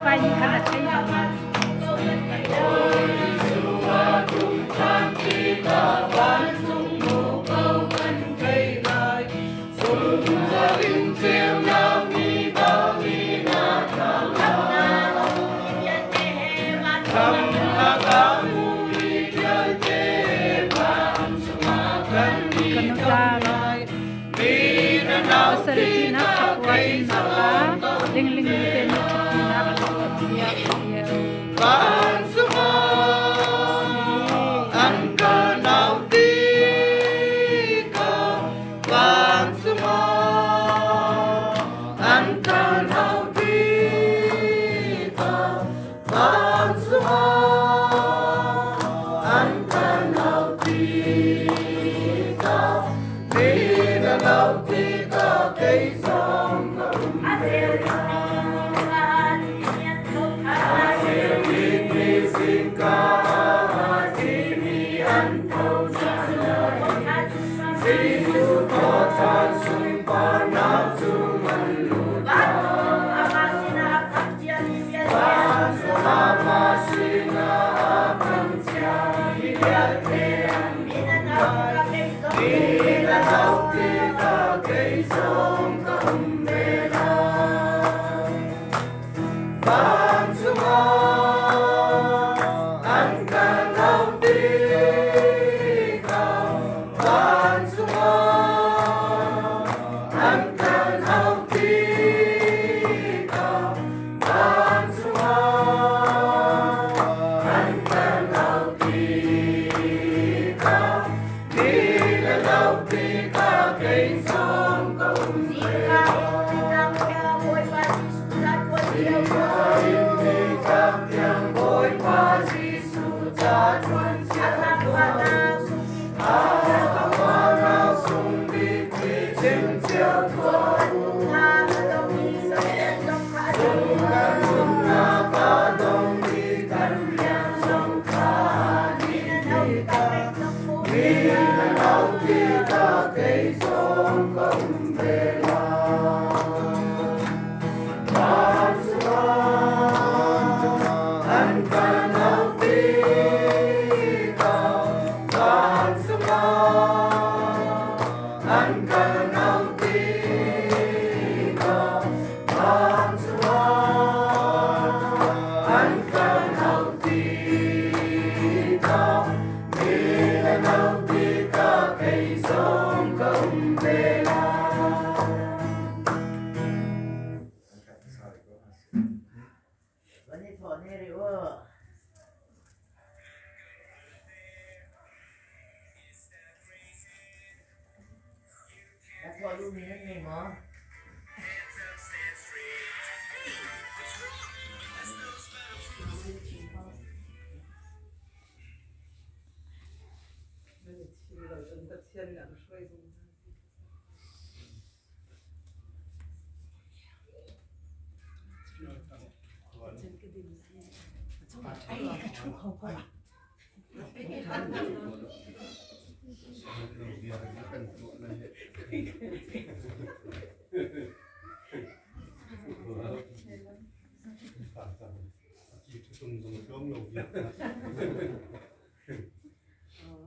Pai nih khan a chei bang. Pasarihnak thakua innak kha lingling te nih ṭhutpinak a tuahpiak lio.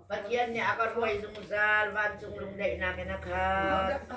Pathian nih a ka hruai zungzal, vancung lungdaihnak in a khat.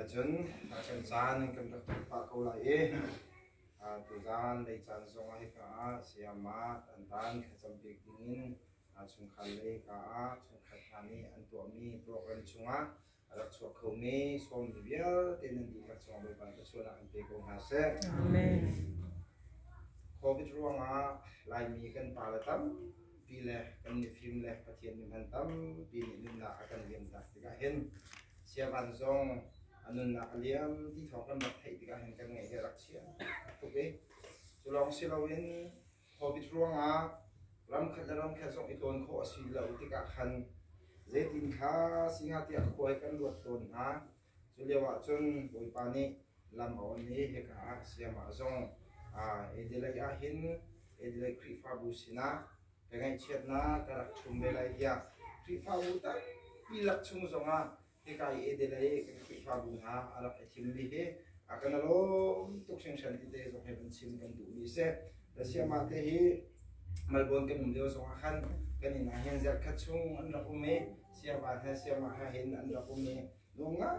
Siahcun kan caan kan rak tuk pah ko lai i tuzaan lei caan zongah hika ah sayama Tantan thlacam pek dingin chungkhar lei ka ah chungkhat hna nih an tuahmi program chungah a rak chuak khomi sawmmi vialte nan dihlak cungah Bawipa thluachuahnak in pe ko hna seh. Amen. Covid ruangah Laimi kan pale tampi le kan mifim le Pathian mihman tampi nih nunnak a kan liamtak tikah hin siavan zong a nunnak a liam ti thawng kan rak theih tikah hin kan ngaih hi a rak chia tuk i cu lawng si loin Covid ruangah ramkhat le ramkhat zong i tlawn khawh a si lo tikah khan zeitin kha si hnga tiah khua hi kan ruat tawn hna. Cu lio ah cun Bawipa nih lam a on i hika ah sayamah zong Adelaide ah hin Adelaide Khrihfabu sinah ka ngaihchiatnak ka rak chum ve lai tiah Khrihfabu tampi lak chung zongah hika i Adelaide kan Khrihfabu hna a rak i thimmi hi a kan lawm tuk hringhran ti te zong hi van chim kan duhmi si. Sayamah te hi Melbourne kan um lio zongah khan kan inn ah hin zarhkhat chung an rak um i sayapa he sayamah he hin an rak um i nuam ngai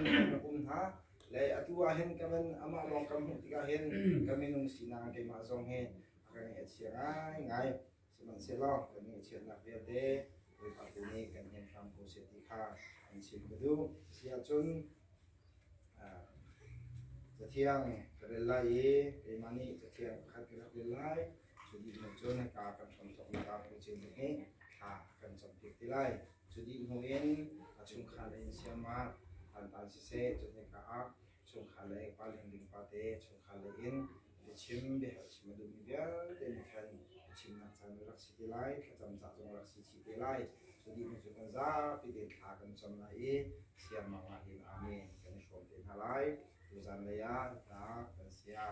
in an rak um hna. Le atu ah hin ka van amah lawng ka hmuh tikah hin ka minung sinak keimah zong hi a ka ngaih a chia ngaingai. Sihmanhsehlaw kan ngaihchiatnak vialte Bawipa tu nih kan hnem hram ko seh ti kha an chim ka duh. Si ahcun Cathiang ka rel lai i keimah nih cathiang pakhat ka rak rel lai. Cu dih hnu cun hika kan hramthawknak ah Pu Cin Tuk nih thla a kan campiak ti lai. Cu dih hnu in a chungkhar le inn siam ah tantan siseh, cun hika ah chungkhar le pa Ling Ling pa te chungkhar le in biachim biaherh chim a duhmi vialte nih khan biachimnak caan rak si te lai, thlacam ca zong rak si chih te lai. Cu dih hnu cun kan zapi tein thla kan cam lai i siangmang ah hin amen kan i hrawm te hna lai. Tuzan lei ah hika kan sia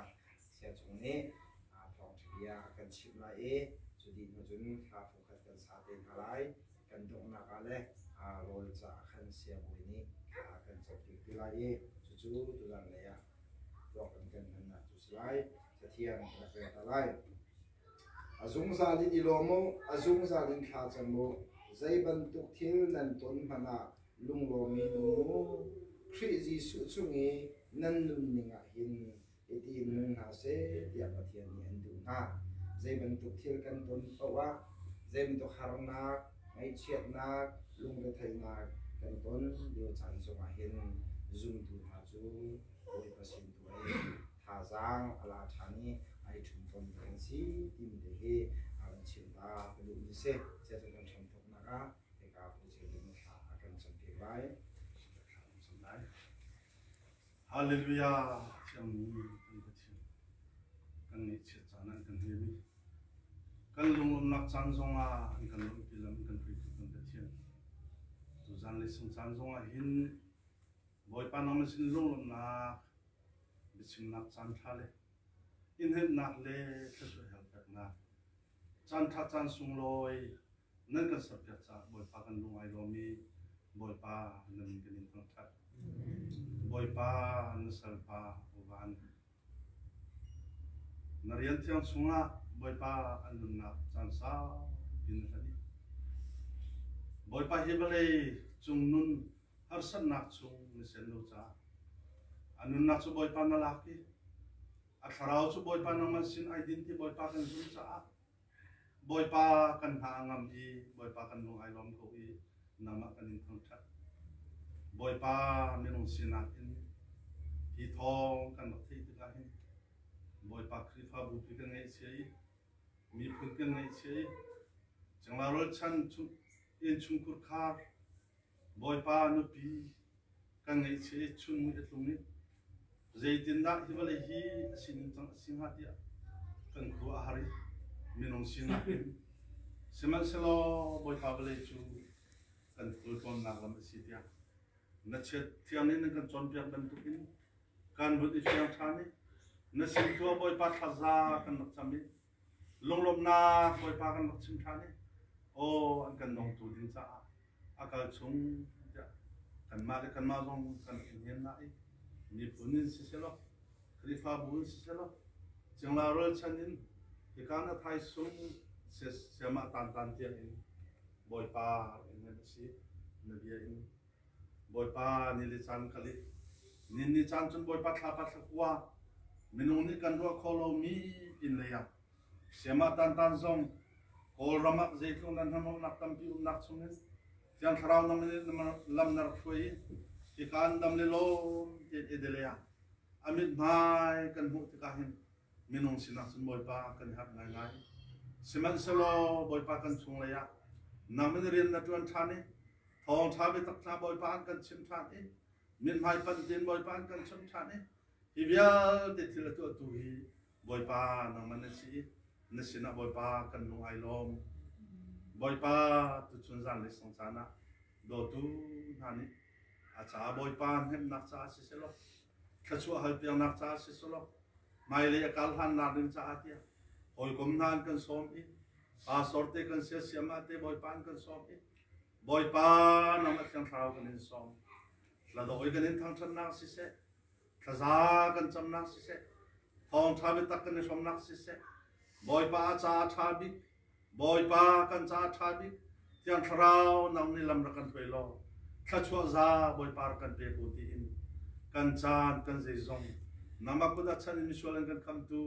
sia cung nih thawngṭha bia a kan chimh lai i cu dih hnu cun thla fungkhat kan sa te hna lai. Kan donghnak ah le rawl caah khan siabawi nih thla kan campiak te lai i cucu tuzan lei ah program kan hmannak cu si lai. Cathiang kan rak rel ta lai. A zungzal in i lawm u, a zungzal in thla cam u. Zei bantuk thil nan ton hmanh ah lunglawm in um u. Khrih Jesuh chung i nan nunning ah hin hiti in nung hna seh tiah Pathian nih an duh hna. Zei bantuk thil kan ton paoh ah, zei bantuk harnak, ngaihchiatnak, lungretheihnak kan ton lio caan zongah hin zumtu hna cu Bawipa sin tu in thazaang a la ṭhan i ai ṭhum tawnmi kan si timi te hi a kan chim ta ka duhmi si. Siacun kan hramthawknak ah hika Pu Ceu nih thla a kan campiak lai. Thla kan cam lai. Hallelujah! Thiangmi kan Pathian, kan ngaihchiat caan an kan hnem i kan lunglawmhnak caan zongah an kan lawmhpi lam kan hruaitu kan Pathian. Tuzan le sung caan zongah hin Bawipa nangmah sin lunglawmhnak biachimnak caan ṭha le inhenhnak le thluachuah helpeknak caan ṭha caan sunglawi nan kan serpiak caah Bawipa kan lung ai lawm i Bawipa na min kan in thangṭhat. Bawipa na salpa van na rian thiang chungah Bawipa an nunnak caan saupi na hlat i Bawipa hi vawlei cung nun harsatnak chung na sian lo caah a nunnak cu Bawipa na lak i a thlarau cu Bawipa nangmah sin ai din ti Bawipa kan zumh caah Bawipa kan hna a ngam i Bawipa kan lung ai lawm ko i nangmah kan in thangṭhat. Bawipa minung sinak in hi thawng kan rak theih tikah hin Bawipa Khrihfabu pi kan ngaihchia i miphun kan ngaihchia i cingla rualchan innchungkhur khar Bawipa nupi kan ngaihchia i chun mui a tlung i zeitindah hi vawlei hi a sining cang a si hnga tiah kan khua a har i minung sinak in sihmanhsehlaw Bawipa vawlei cu kan khualtlawnnak lam a si tiah na chiat thiang nih nan kan cawnpiak bantukin kan vun i fiang ṭhan i na sin tu ah Bawipa thlaza kan rak cam i Lunglawmhnak Bawipa kan rak chim ṭhan i aw an kan dongtu ding caah a kal chung tiah kanmah le kanmah zong kan rak i hnem na i miphun in siselaw Khrihfabu in siselaw cingla rualchan in hika na thaisung siamah tantan tiang in Bawipa rak in hnem a si na bia in Bawipa ni le caan kal i. Nin ni caan cun Bawipa thla pa thla kua minung nih kan ruah kho lomi pinlei ah Sayamah Tantan zong Kawlram ah zeitluk nan hnahnawhnak tampi umnak chungin Thiang Thlarau lam na rak hruai i hika an dam le lawm tein edele ah a mithmai kan hmuh tikah hin minung sinak cun Bawipa kan i harh ngaingai. Sihmanhsehlaw Bawipa kan chunglei ah nang in rian na ṭuan ṭhan i thawngṭha biatak tla Bawipa an kan chimh ṭhan i mithmai panh tein Bawipa an kan chimh ṭhan i hi vialte thil a tuahtu hi Bawipa nangmah na si i na sinah Bawipa kan lung ai lawm. Bawipa tuchun zanlei sang caan ah dawtu hna nih a caah Bawipa hnemhnak caah siselaw thluachuah halpiaknak caah siselaw hmailei a kal hlannak ding caah tiah hawikom hna an kan sawm i pastor te kan sia siamah te Bawipa an kan sawm i Bawipa nangmah Thiang Thlarau kan in sawm. Hladawi kan in thangṭhatnak siseh thlaza kan camnak siseh thawngṭha biatak kan i hrawmnak siseh Bawipa a ca a ṭha bik Bawipa kan ca a ṭha bik Thiang Thlarau nang nih lam rak kan hruai law thluachuah za Bawipa rak kan pe ko tiin kan caan kan zeizong nangmah kut ah chan in misual an kan khamtu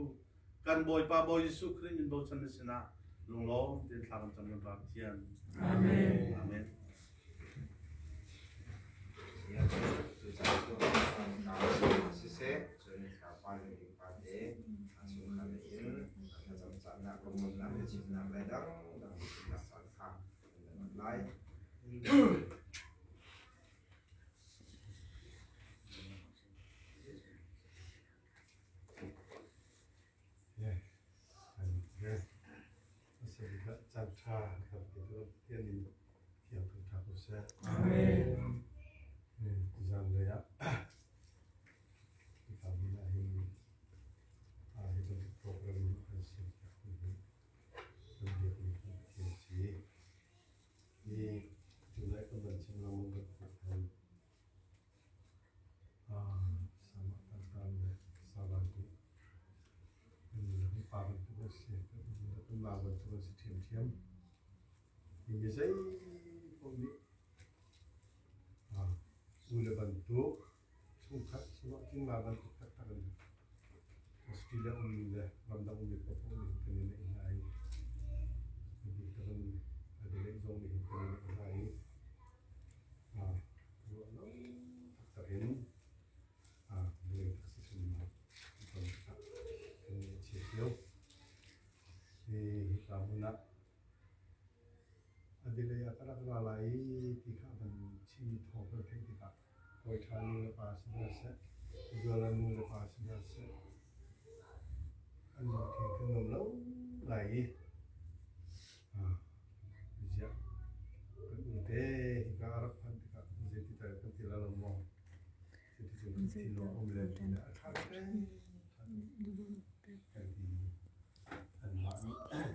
kan Bawipa Bawi Jesuh Khrih min bochan na sinah lunglawm tein thla kan cam kan Pa Pathian. Amen. Amen. Siseh, cun pa le pa te a chungkhar in thlacam cahnak lungmawmnak biachimnak le dangdang chimnak caan kha kan hman lai. Caan ṭha kan pe tu Pathian in thiang kan ṭha ko seh. Amen. Zanlei ah hika hmun ah hin hi bantuk program kan siam piak mi hi kan biakmi kan Pathian si. Hi tunai kan van chim lengmang bantuk khan Sama tantan le savan hi kan pa bantuk an si, kan nau bantuk an si ṭhiamṭhiam. Hi mi zei paoh nih u le bantuk, chungkhat sungah kingla bantuk taktak in Australia ummi le ramdang ummi paohpaoh nih kan i neih hna i a bik takin Adelaide zong nih hin kan i neih hna i ruah lo taktak in vawlei tak si hrim kan chia cio. Hi hika hmun ah Adelaide ah ka rak ra lai ti kha van chimmi thawng kan theih tikah hawi ṭha nu le pa si hna seh, zuala nu le pa si hna seh, an lungthin kan nuam lo ngai i ziah kan um te hika a rak phanh tikah zeiti tal kan ti la lo maw cuticun kan thinlung a um len ti a ṭha te kan ti anmah nih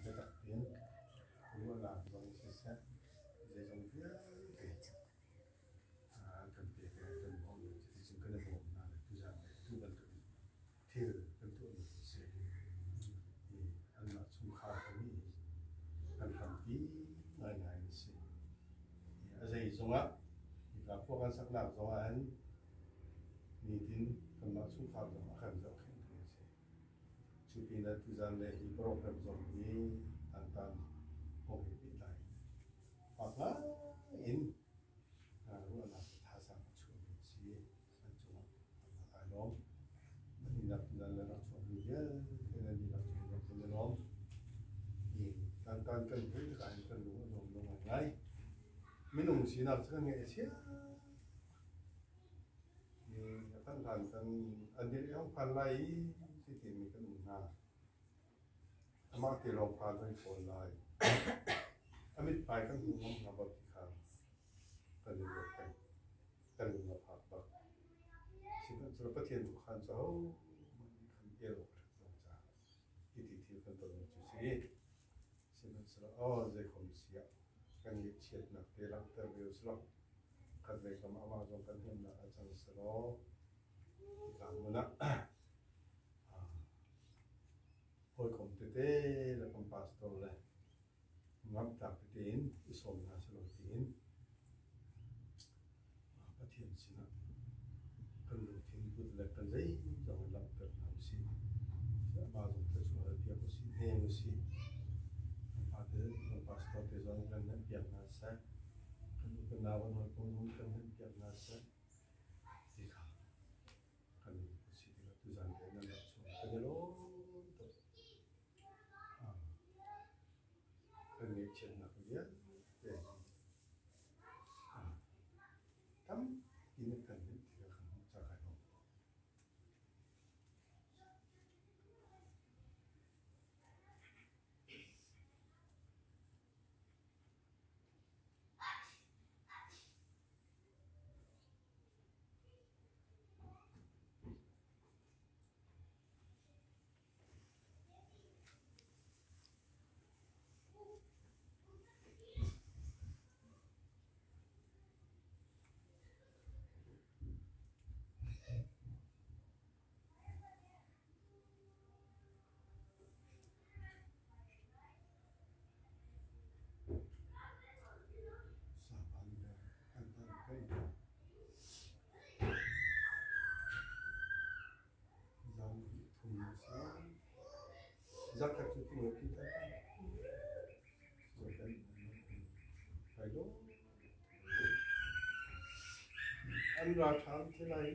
biatak tein ruahnak zong siseh zeizong vialte kan pek i kan bawmh cuticun kan i bawm hna le tuzaan le tu bantuk in thil kan tuahmi a si. Hi anmah chungkhar kha nih kan hrampi ngaingai an si. A zeizong ah hika khua kan saknak zong ah hin nitin kanmah chungkhar zong a kan zohkhenhtu an si. Cu pinah tuzaan le hi program zong hi tantan kong he pehtlai fak ngai in ruahnak thazaang a chuahmi a si. An cungah an rak i lawm. An dihlak nan le rak chuakmi vialte nan dihlak cung zong kan i lawm. Hi tantan kan theih tikah hin kan lung a nuam lo ngaingai. Minung sinak cu kan ngeih a chia. Hi a kan hlan kan an dirh i hong phan lai i ti timi kan um hna. Amah te lawng phan hoi fawn lai. A mithmai kan hmu ngam hnga bak ti kha kan i ruat peng. Kan lung a fak bak. Sihmanhsehlaw Pathian tu khan cu ahohmanh nih khan el awk a ṭhat lo caah hiti thil kan tonmi cu si. Sihmanhsehlaw aw zeikhom si ah kan ngaihchiatnak te langhter ve usih khatlei kam amah zong kan hnemnak ah cang selaw hika hmun ah hawikom tete le kan pastor le ngamhtlak tete in i sawm hna selaw tiin Pathian sinah Kan lungthin put le kan zeizong in langhter hna usih. Amah zong thluachuah hal piak usih, hnem usih. Kan pa te, kan pastor te zong kan hnemh piak hna seh. Kan u kan nau kan hawikom zong kan hnemh piak hna seh. Ti kha kan si tikah tuzan te nan rak chuak kan i lawm tuk. Kan ngaihchiatnak vialte tampi na kan hnemh tikah kan hmuh ca kai lawm. Saban le an tan kai. Zan thum a si. Zakhat cu ti ngai ta. Kai lo. An ra ṭhan te lai.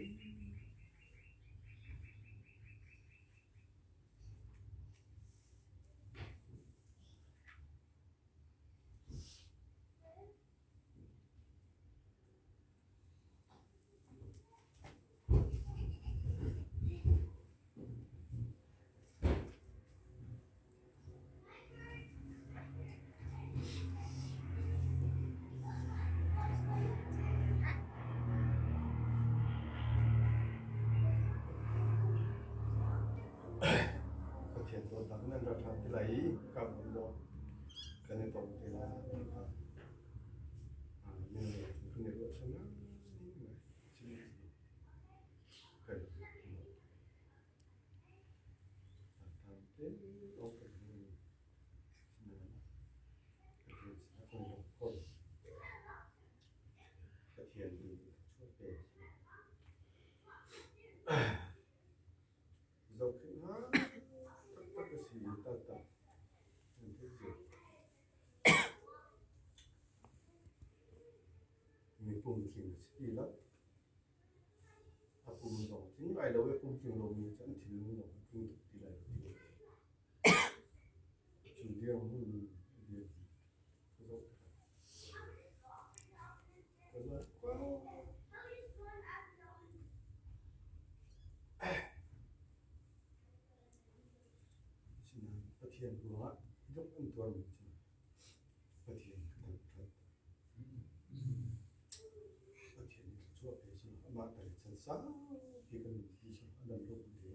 Pathian dawtnak nan ra ṭhan ti lai i kam in dawt kan i tong te lai. Min le kan i ruahchan ngai. Kai Tam te lawng kan hmu. Pathian nih chuah pe. Zohkhenh hna taktak a si taktak. Nan theih cio. Mi pumtling a si ti lo. A pum zong tling lai lo i a pum tling lomi cu an thinlung zong a tling tuk ti lai lo ti. Cu dirhmun a dir ka zoh tikah ka zoh ko. Asinain Pathian ruangah hitluk an tuarmi cu Pathian ka thangṭhat. Pathian nih thluachuah pe seh amah tal in chan saupi kan nunpi seh a dam lo tein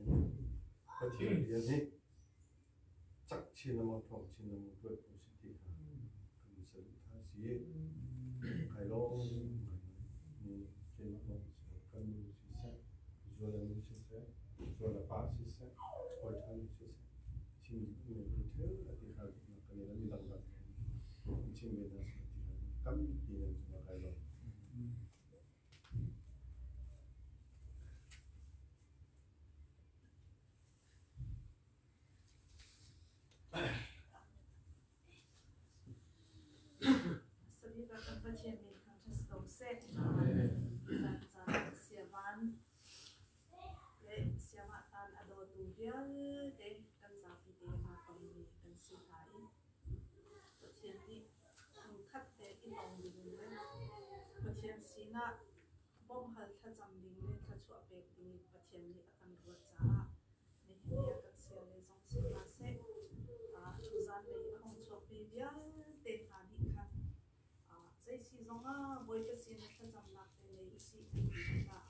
Pathian rian hi cak chin lengmang ṭhawng chin lengmang ṭuan ko sih ti kha kan saduhthah a si. Kai lawm ngaingai. Ni keimah lawng si lo, kan nu siseh, Zuala nu siseh, Zuala pa siseh, hawi ṭha nu siseh, chim ding an ngei lo ṭheu a ti kha duhnak kan ngei lo, mi dangdang in chim ve hna seh ti kha tampi nan cungah kai lawm. Sabik ah kan Pathian min thangṭhat ko seh. Kan caah siavan le siamah tan a dawtu vialte kan zapi te aa tongmi kan si hna i Pathian nih hmunkhat te i tong ding le Pathian sinah bawmhhal thlacam ding le thluachuah pek ding in Pathian nih a kan ruat caah nihin ni ah kan sia le zong si hna seh. Tuzan lei a hung chuakmi vialte hna nih khan zei si zongah Bawipa sin thlacamnak te nei usih an ti tikah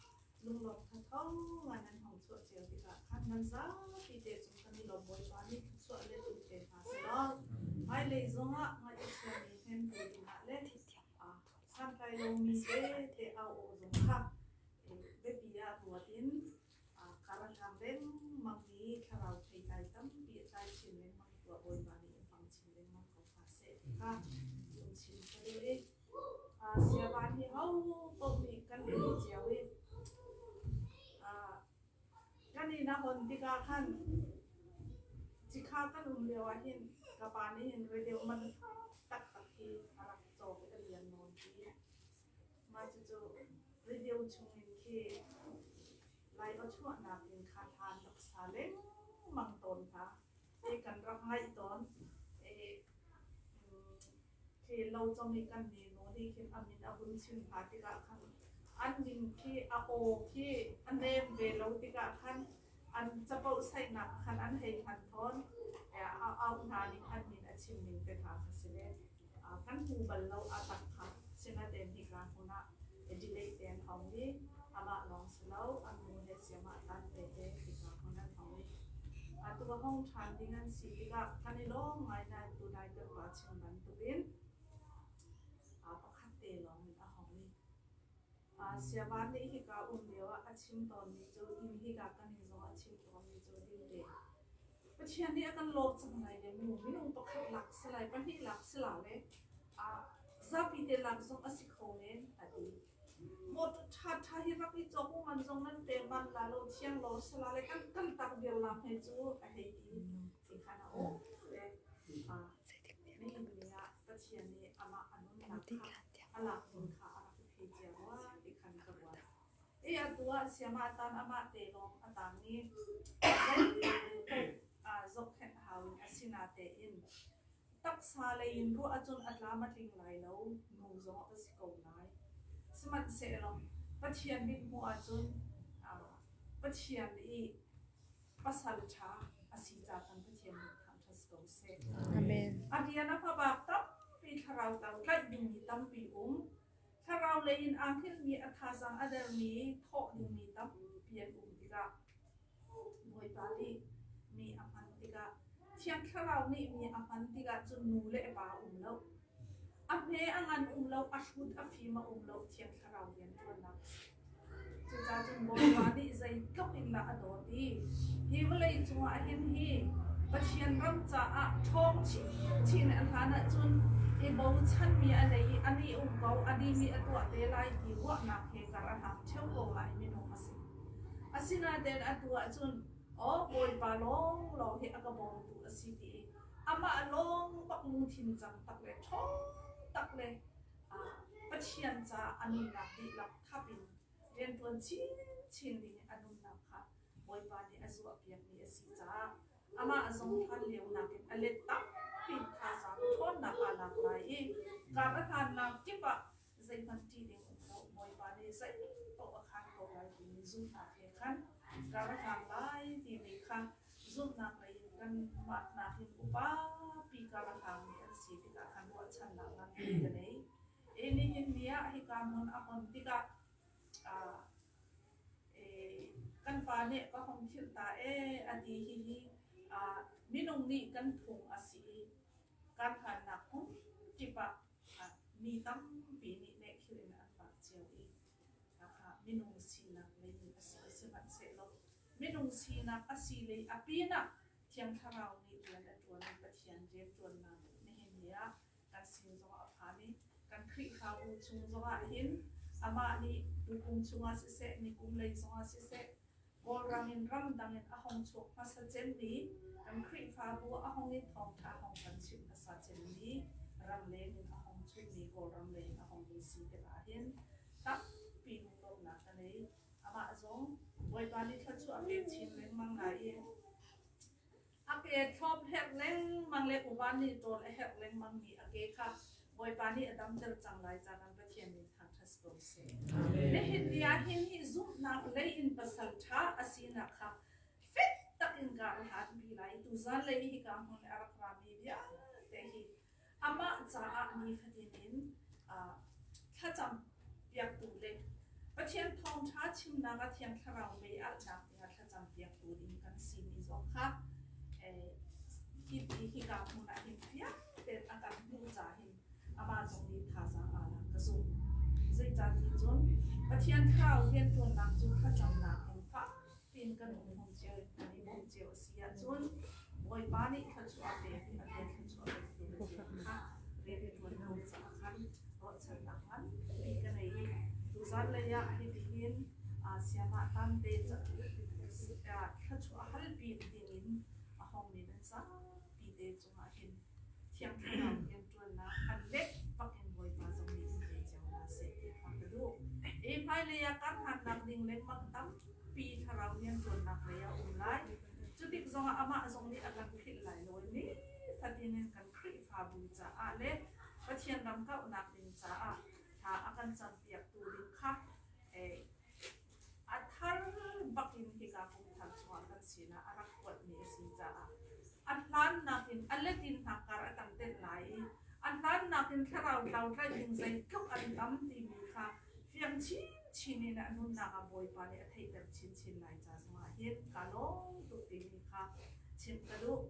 lunglawm thatho ngai nan hung chuah cio tikah khan nan zapi te cung kan i lawm Bawipa nih thluachuah let in pe hna selaw hmailei zongah ngaih a chiami hnemtu dingah le santlai lomi tete au awh zong kha biapi ah ruat in kar a hlang lengmangmi thlarau theitlai tampi a tlai chin lengmang tuah Bawipa nih in hmang chin lengmang ko hna seh ti kha vun chim ka duh i siavan hi ho paoh nih kan ri cio i. Inn a hon tikah khan cikha kan um lio ah hin ka pa nih hin radio man taktak hi a rak cawk i a lian nawn pi. Mah cucu radio chungin khi Lai aw chuahnak in kha hla an rak sa lengmang tawn hna. I kan rak ngaih tawn. I khi lo cong i kan ninu nih khin a min a hun chim hna tikah khan an min khi a aw khi a nem ve lo tikah khan an capo saihnak khan an hei hman tawn. A auh hna ning an min a chim ning te hna kha si le kan hmu bal lo a tak kha sinaten hika hmun ah delay te an hong i amah lawng si lo an nu he siamah tan te te hika hmun an hong i atu a hong ṭhan ding an si tikah kan i lawm ngai nain tunai kan pa chim bantukin pakhat te lawng in a hong i Siavan nih hika um lio ah a chim tawnmi cu inn hika kan in zong a chim tawnmi cu ding Pathian nih a kan lawm cang lai le mu minung pakhat lak si lai pahnih lak si la le zapi te lak zong a si kho men a ti. Motor ṭha ṭha hi rak i cawk u man zong nan pe man la lo thiang lo si la le kan kan tak vial la hme cu a hei ti. Ti khan a um le nihin ni ah Pathian nih amah a nunnak kha a lak ning kha a rak i thei cia rua ti khan ka ruat. I atu ah siamah tan amah te lawng a tang i zei zohkhenh hau in a sinatein taksa lei in ruah ahcun a tlam a tling lai lo, nu zong a si ko lai. Sihmanhsehlaw Pathian mithmuh ahcun Pathian i pasal ṭha a si ca kan Pathian nih thangṭhat ko seh. Amen. A rian a hmabak tampi thlarau tau tlaih dingmi tampi um. Thlarau lei in aa hngilhmi a thazaang a dermi thawh dingmi tampi an um tikah Bawipa nih mi a hman tikah Thiang Thlarau nih mi a hman tikah cun nu le pa um lo. A hme a ngan um lo, a hrut a fim a um lo, Thiang Thlarau rian ṭuannak a si. Cucaah cun Bawipa nih zeitluk in dah a dawt i hi vawlei cungah hin hi Pathian ram caah ṭhawng chinchin a hlan ahcun i bochanmi a nei i a nih um ko, a nih nih a tuah te lai ti ruahnak he kar a hlang ṭheo ko lai minung a si. Asinain atu ahcun aw Bawipa lawnglawng hi a ka bawmtu a si ti i amah lawng bak lungthin cang tak le ṭhawng tak le Pathian caah a nunnak dihlak thap in rianṭuan chinchin ding in a nunnak kha Bawipa nih a zuahpiakmi a si caah amah zong hlan lio nakin a let tampi in thazaang ṭhawnnak aa lak lai i kar a hlannak kip ah zeihmanh ṭih ding um lo Bawipa nih zei paoh a khaan ko lai timi zumhnak he khan kar a hlang lai timi kha zumhnak lei in kanmah nakin upa pi kar a hlangmi an si tikah khan ruahchannak nganpi ka nei. E nihin ni ah hika hmun a hon tikah kan pa nih ka hong philh ta ee a ti hihi minung nih kan phung a si i kan hlannak hmun kip ah mi tampi nih nehkhil in an vak cio i minung sinak lei in a si sihmanhsehlaw minung sinak a si lei a pinah Thiang Thlarau nih rian a ṭuan i Pathian rianṭuannak nihin ni ah kan sin zongah a phan i kan Khrihfabu chung zongah hin amah nih tukum chungah siseh nikum lei zongah siseh Kawlram in ramdang in a hong chuak hmasa cemmi kan Khrihfabu a hong i thawngṭha hong kan chimh hmasa cemmi ramleng in a hong chungmi Kawlram lei in a hong mi si tikah hin tampi lunglawmhnak ka nei. Amah zong Bawipa nih thluachuah a pek chin lengmang lai i a ke thlawp herh lengmang le uvan nih ṭawl a herh lengmangmi a ke kha Bawipa nih a damter cang lai ca kan Pathian min thangṭhat ko seh. Nihin ni ah hin hi zumhnak lei in pasal ṭha a sinak kha fek tak in ka hlanpi lai. Tuzan lei hika hmun a rak rami vialte hi amah caah nifatin in thlacam piaktu le Pathian thawngṭha chimnak ah Thiang Thlarau mei alhnak dingah thlacam piaktu ding kan simi zong kha hi hika hmun ah hin fiang tein a kan hmuh ca hin amah zong nih thazaang aa lak ka zumh. Zeicahti cun Pathian Thlarau rianṭuannak cu thlacamnak in fak piin kan um hung cio kan i bawmh cio a si ahcun Bawipa nih thluachuah a pek i a rian thluachuah pektu Pathian kha rian i ṭuan ko caah khan ruahchannak nganpi ka nei i tuzan lei ah hitihin Sayamah Tan te thluachuah halpi dingin a hawngmi nan zapi te cungah hin Thiang Thlarau rianṭuannak an let bakin Bawipa zong nih in pe cio hna seh ti kha ka duh. Hi hmailei ah kar hlannak ding lengmang tampi Thlarau rianṭuannak lei ah a um lai. Cutik zongah amah zong nih a kan philh lai lo i nifatin in kan Khrihfabu caah le Pathian ram kauhnak ding caah thla a kan campiaktu ding kha a thar bakin hika kum thar chungah kan sinah a rak kuatmi a si caah a hlannak in a let in hnakkar a tam tenh lai i a hlannak in thlarau tlau tlaih ding zeitluk an tam timi kha fiang chinchin in a nunnak ah Bawipa nih a theihter chinchin lai ca zongah hin kaa lawm tuk timi kha chimh ka duh.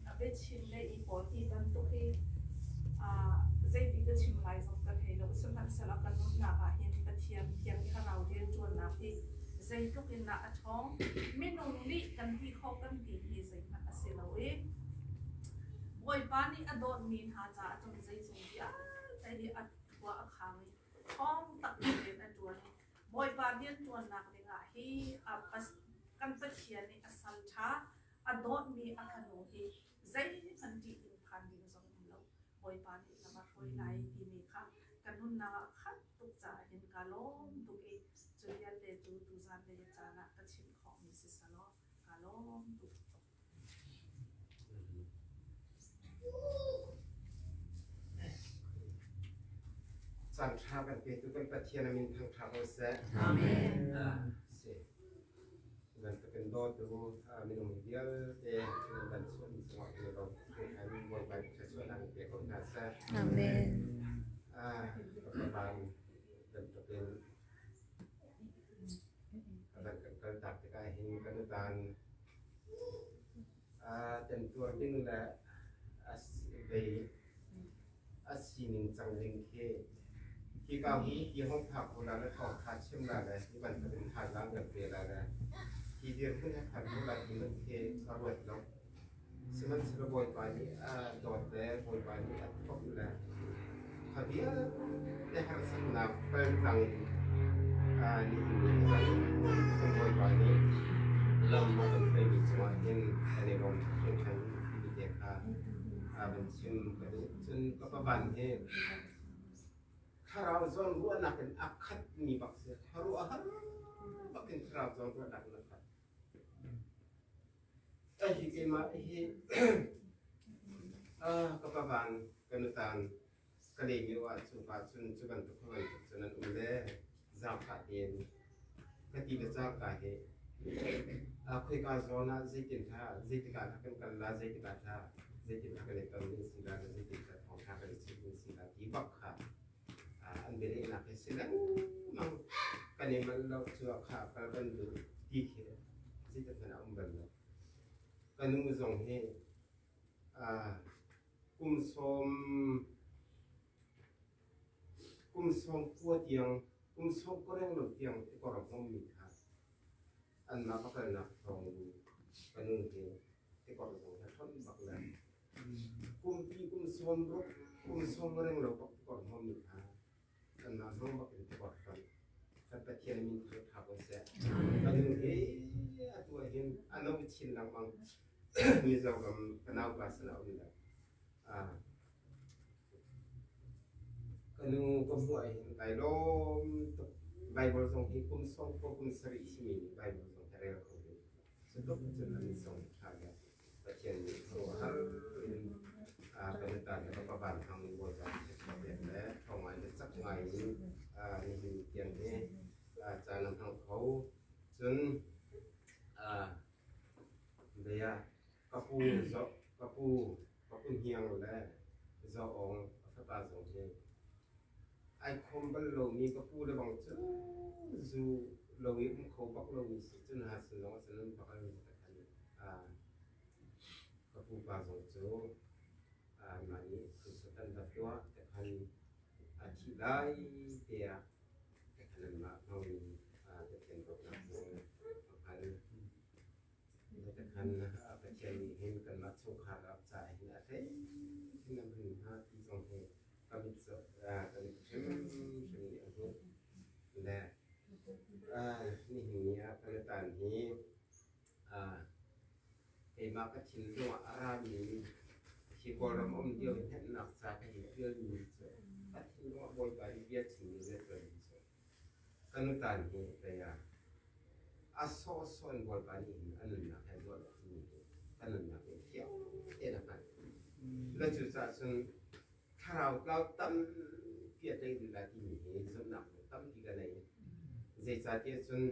A biachim le i pawl hi bantuk hi zeiti ka chim lai zong ka thei lo. Sihmanhsehlaw ka nunnak ah hin Pathian Thiang Thlarau rianṭuannak hi zeitluk in dah a ṭhawng. Minung nih kan ti kho kan ti hi zeihmanh a si lo i Bawipa nih a dawtmi hna caah cun zeizong vialte hi a khua a khang i ṭhawng taktak in a ṭuan i Bawipa rianṭuannak dingah hi kan Pathian nih a sal ṭha a dawtmi a fanu hi zeihmanh ṭih ding phan ding zong um lo. Bawipa nih lam a hruai lai timi kha ka nunnak ah khat tuk caah hin kaa lawm tuk i cu vialte cu tuzan lei caan ah ka chimh khawhmi si selaw kaa lawm tuk. Caan ṭha kan petu kan Pathian a min thangṭha ko seh. Amen. Si. Bantukin dawtu minung vialte nan chuahmi cungah kan i lawm hringhran. Bawipa nih thluachuahnak in pe ko hna seh. Amen. Bawipa bantukin kan kaltak tikah hin kan utan temtuar ding le vei a sining cang ding khi hika hmun hi hong phak ko la le thawngtha chim la le hi bantukin thazaang kan pe la le hi dirhmun he phan ko la ti man khi ka ruat lo. Sihmanhsehlaw Bawipa nih a dawt le Bawipa nih a thawk le kha vialte harsatnak paltlang in nihin ni tiang kan Bawipa nih lam a kan hruaimi cungah hin kan i lawm hringhran timi te kha van chim ka duh. Cun ka pavan hi thlarau zawn ruahnak in a khatmi bak si. Khuaruahhar bak in thlarau zawn ruahnak in a khat. Hi keimah hi ka pavan ka nutan ka lemi ah cuka cun cu bantuk kha bantuk cun an um le zaangfah tein ka ti le cangka hi khoika zawn ah zeitin hla zeitik ah kan kal la zeitik ah hla zeitin hla kan i ton ding si la le zeitin hla thawngtha kan i chim ding si la ti bak kha an bialehnak hi si lengmang kan i manh lo cu kha kal kan duh ti khi zeitik hmanh a um bal lo. Ka nu zong hi kum 19 tiang kum 19 reng lo tiang tikor a hmawmmi kha anmah va kalnak thawng in ka nu hi tikor zong hi hlonh bak le kumpi kum 60 kum 70 reng lo bak tikor hmawmmi kha kanmah zong bak in tikor hlonh kan Pathian min thangṭha ko seh. Ka nu hi atu ah hin a no chin lengmang. Mizoram ka naupa sin a um le ka nu ka hmuh ah hin kai lawm tuk. Bible zong hi kum 90 kum 70 simi nih Bible zong hi rel kho ding. Cutluk cun an zong ṭha le Pathian nih khuaruahhar in kan tan le ka van hang in Bawipa nih thluachuah pek le ṭhawng ngai le cak ngai in nihin tiang hi caan a hmang kho. Cun zei ah ka pu ka pu ka pu hniang le Zaw Awng a fapa zong hi ai khawm bal lomi ka pu le bang cu zu lo i um kho bak lomi si cun ha sin zong a sin an bak ka pupa zong cu mah nih thangṭhat an va tuah tikhan a thih lai te ah tikhan anmah hmang in Pathian dawtnak zong a hngal. Tikhan Pathian nih hin kanmah chungkhar rak caah hin a hlei in an hman hna ti zong hi ka mit hrimhrim nih a hmuh. Le Nihin ni ah kan tan hi keimah ka thinlung ah a rami hi Kawlram um lio in hneknak ca ka hei ṭialmi cu ka thinlung ah Bawipa nih bia chimmi le ṭuanmi cu ka nutan hi vei ah a sawhsawh in Bawipa nih hin a nunnak he zuah lo timi hi ka nunnak in fiang tein a hngalh. Le cucaah cun thlarau tlau tampi a tei rih lai timi hi zumhnak tampi ka nei. Zeicahtiah cun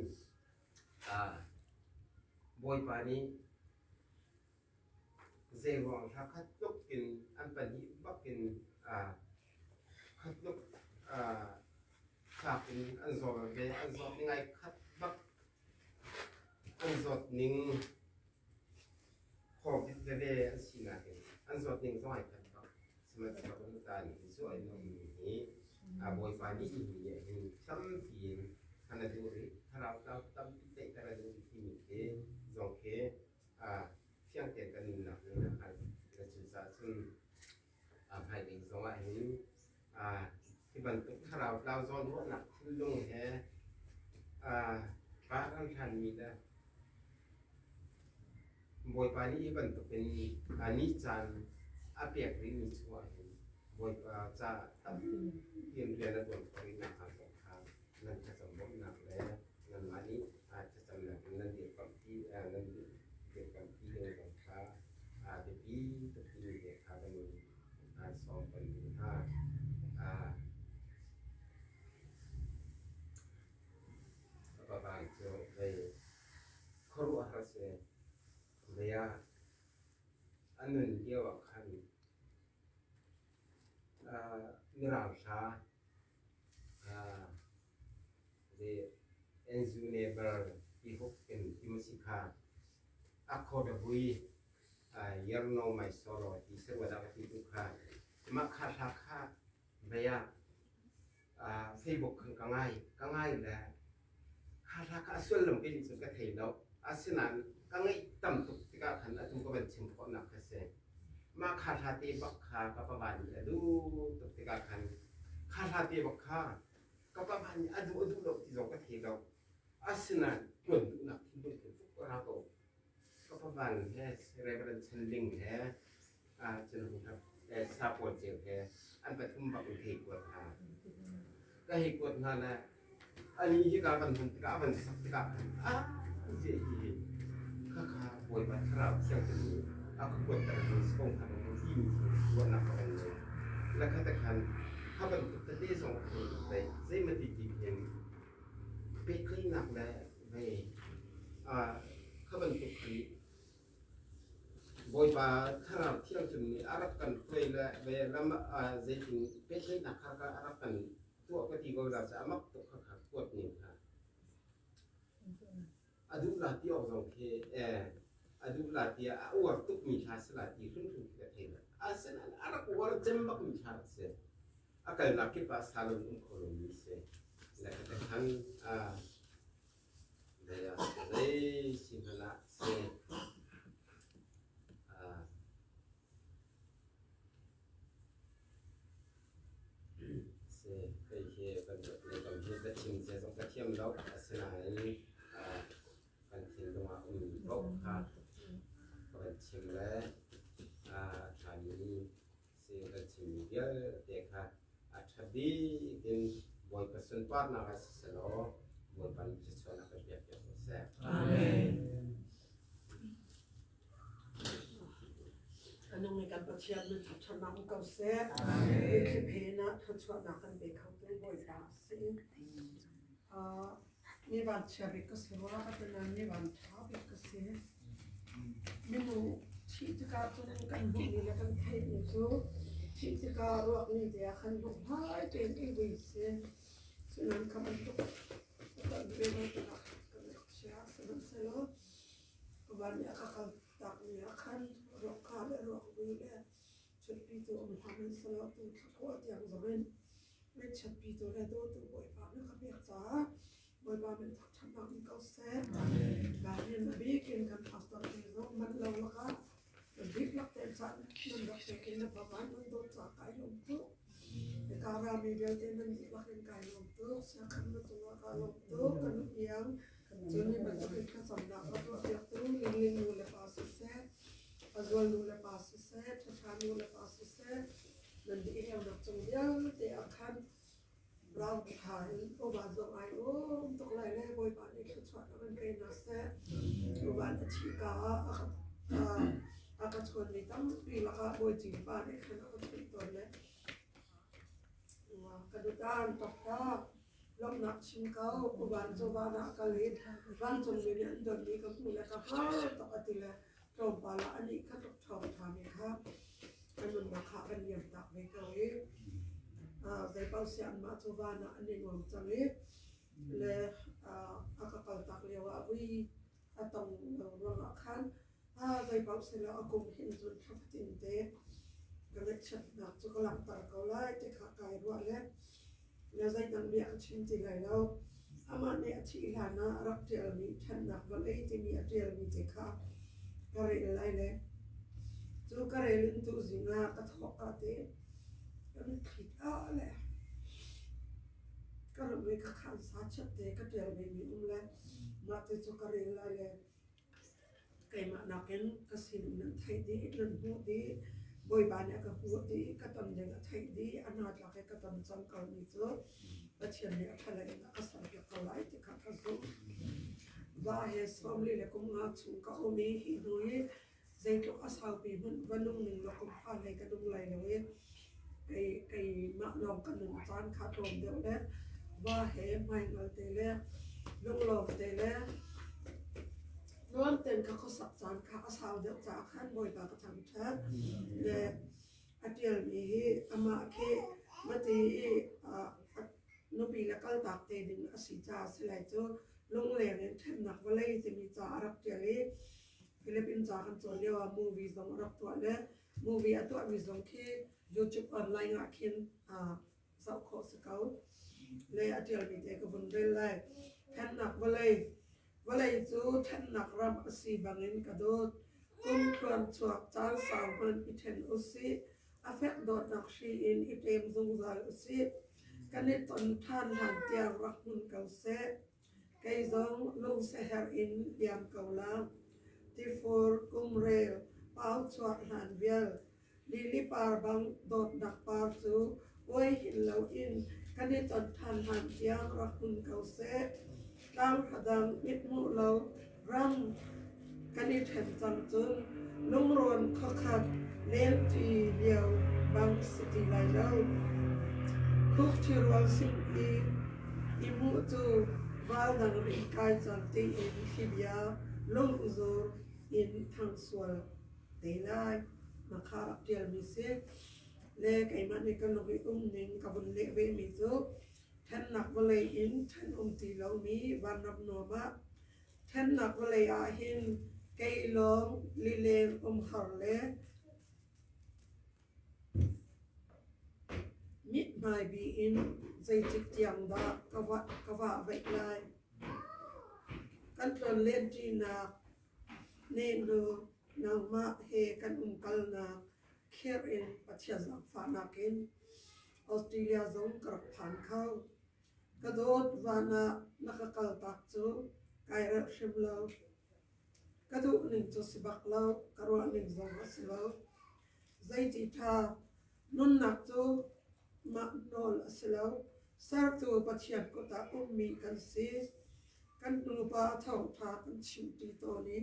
Bawipa nih zeiruang hla khat tluk in an pahnih bak in khat tluk fak in an zaw ve, an zawt ning ai khat bak, an zawt ning COVID veve an sinak in an zawt ning zong ai khat bak. Sihmanhsehlaw kan ta nih zuah in a ummi hi Bawipa nih nihin ni ah hin tampi in hman a duh rih, thlarau tlau tampi tlaihter a duh rih timi khi zong khi fiang tein kan nunnak nih a hngalh. Cucaah cun hmailei zong ah hin hi bantuk thlarau tlau zawnruahnak thinlung he par an hlanmi le Bawipa nih hi bantukin ni caan a pek rihmi chungah hin Bawipa caah tampi in rian a ṭuan khawh rih nakhnga zong kha nan thlacam bawmhnak le nanmah nih thlacamnak in nan dirkamh nan dirkamhpi ding zong kha biapi tuk timi te kha kan in sawm kan duh hna. Papa cu vei khuaruahhar si. Vei ah a nun lio ah khan Mirang hla Enzu Never ti huk in ti maw si kha a khuaruahbui Yerno My Sorrow ti si rua dah ka ti tu kha mah kha hla kha vei ah Facebook khan ka ngai ka ngai le kha hla kha a sullam kei nih cun ka thei lo. Asinain ka ngaih tam tuk tikah khan atu ka van chim khawhnak kha si. Mah kha hla te bak kha ka papa nih a duh tuk tikah khan kha hla te bak kha ka papa nih a duh a duh lo ti zong ka thei lo. Asinain tuan duhnak thinlung khin fuk ra ko. Ka papa he Reverend Chan Ling he cun sa pawl ceu he an pathum bak in hei kuat hna. Ka hei kuat hna le ani hi ka van hman tikah a van sak tikah khan ah zie hi khakha Bawipa Thlarau Thiang nih a ka kuatter mi si ko hnga maw timi khi ruahnak ka van ngei. Le kha te khan kha bantuk tete zong kha hei zeimati ti hin pehtlaihnak le vei kha bantuk khan Bawipa Thlarau Thianghlim nih a rak kan hruai le ve lam zeitin pehtlaihnak kha a rak kan tuah ka ti ko la caah mak tuk kha kha kuat ning kha. A duh la ti awk zong khi a duh la ti a uar tukmi hla si la ti hrimhrim khi ka thei lo. Asinain a rak uar cem bakmi hla rak si. A kalnak kip ah salon um kho lomi si. Le ka khan Zei si hmanh ah si. Si kei hi kan hi ka chim cia zong ka thiam lo. Asinain kan thinlung ah ummi paoh kha ka van chim le a ṭhami si kan chimmi vialte kha a ṭha bik in Bawipa sunparnak ah sisehlaw Bawipa nih thluachuahnak kan pek piak ko seh. Amen. Anung kan Pathian min thluachuahnak um ko seh. Mitthli na thluachuahnak kan pe kho tu Bawipa si. Mi van chia bik ka si rua ka ti nain mi van ṭha bik ka si. Minung thih tikah cun kan hmuhmi le kan theihmi cu thih tikah ruakmi te ah khan lunghlai tein i vui si. Cunain kha bantuk kan ve lo tikah kan chia. Sihmanhsehlaw van nih a ka kaltakmi ah khan ruak kha le ruak vui le chutpitu um hlah hmanhsehlaw tu thla tiang zong in Ngaihchiatpitu le dawtu Bawipa na ka pek caah Bawipa min thangṭhatnak in ko seh. Bahin a bik in kan pastor te zong man lo lakah na dihlak te caan nan rak pek in na fapa nan dawt caah kai lawm tuk. Hika rami vialte nan dihlak in kai lawm tuk. Siakhan na cungah kaa lawm tuk. Ka nuhniang cun hi bantuk in thlacamnak ka tuahpiaktu Lingling nu le pa siseh, Azual nu le pa siseh, Ṭhaṭha nu le pa siseh, nan dihheunak cung vialte ah khan Rauthla in upa zong ai um tuk lai le Bawipa nih thluachuah in pe hna seh. Upa a thih ka ah a ka chawnmi tampi lakah Bawi pa nih khan a ka chawnh tawn le ka dutan taktak lawmhnak chim ko uban cu van ah kal i vancungmi nih an donmi ka hmu le ka hngal tuk a ti le tlawmpal ah anih kha tluk ṭhawng ṭhami kha kan nunnak kha kan liam tak ve ko i zeipaoh si anmah cu van ah an i nuam cang i le a ka kal tak lio ah vui a tong lo ruangah khan zeipaoh si lo a kum hin cun thla fatin te ka ngaihchiatnak cu ka langhter ko lai ti kha kai ruah le le zeidang bia ka chim ti lai lo. Amah nih a thih hlan ah a rak ṭialmi ṭhennak vawlei timi a ṭialmi te kha ka rel lai le cu ka rel in tuzing ah ka thawk ah te ka mitthli ah le ka rum i ka khaan sa chiat te ka ṭial vemi um le mah te cu ka rel lai le Keimah nakin ka sining nan theih dih, nan hmuh dih, Bawipa nih a ka hmuh dih, ka ton ding a theih dih, a hnatlak i ka ton cang komi cu Pathian nih a ṭha in a ka serpiak ko lai ti kha ka zumh. Va he 40 le kum nga chung ka um i hi hnu hi zeitluk a saupi hmanh va nung ning law kum fa hlei ka nung lai lo i kei keimah lawng ka nun caan kha tlawm deuh le va he hmaingal te le lunglawm te le nuam tein ka khuasak caan kha a sau deuh caah khan Bawipa ka thangṭhat le a ṭialmi hi amah khi mati i nupi le kaltak te ding a si caah si lai cu lungleng in ṭhennak vawlei timi ca a rak ṭial i Philippines ca kan cawn lio ah movie zong a rak tuah le movie a tuahmi zong khi YouTube online ah khin zoh khawh si ko. Le a ṭialmi te ka vun rel lai. Thennak vawlei Vawlei cu thennak ram a si bangin ka dawt. Kum thluan chuak caan sau hmanh i ṭhen usih. A fek dawtnak hri in i ṭem zungzal usih. Kan i ton ṭhan hlan tiang rak hmun ko seh. Kei zong lungsiaherh in liam ko lang. Tifur, kumrel, pau chuah hlan vial, lili par bang dawtnak par cu uai hin loin kan i ton ṭhan hlan tiang rak hmun ko seh. Tlang dang mithmuh lo ram kan i ṭhen cang cun lungrawn khuakhat lengṭi lio bang si ti lai lo. Khuk ṭhirual sin i i hmuh cu val dang ri kai cang tiin thlibia lungzur in thang sual te lai. Na kha rak ṭialmi si. Le keimah nih ka lung i um ning ka vun leh vemi cu ṭhennak vawlei in ṭhen um ti lomi vanram nuam ah Ṭhennak vawlei ah hin kei lawng lileng umhar le mithmai bi in zeitik tiang dah ka vahvaih lai? Kan tlonlenṭinak nehhnu nangmah he kan umkalnak khirh in Pathian zaangfahnak in Australia zong ka rak phan kho. Ka dawt van ah na ka kaltak cu kai relh hrim lo. Ka duh ning cu si bak lo, ka ruah ning zong a si lo. Zeiti ṭha, nunnak cu mah nawl a si lo. Sertu Pathian kut ah ummi kan si. Kan nupa thawngṭha kan chimṭi tawn i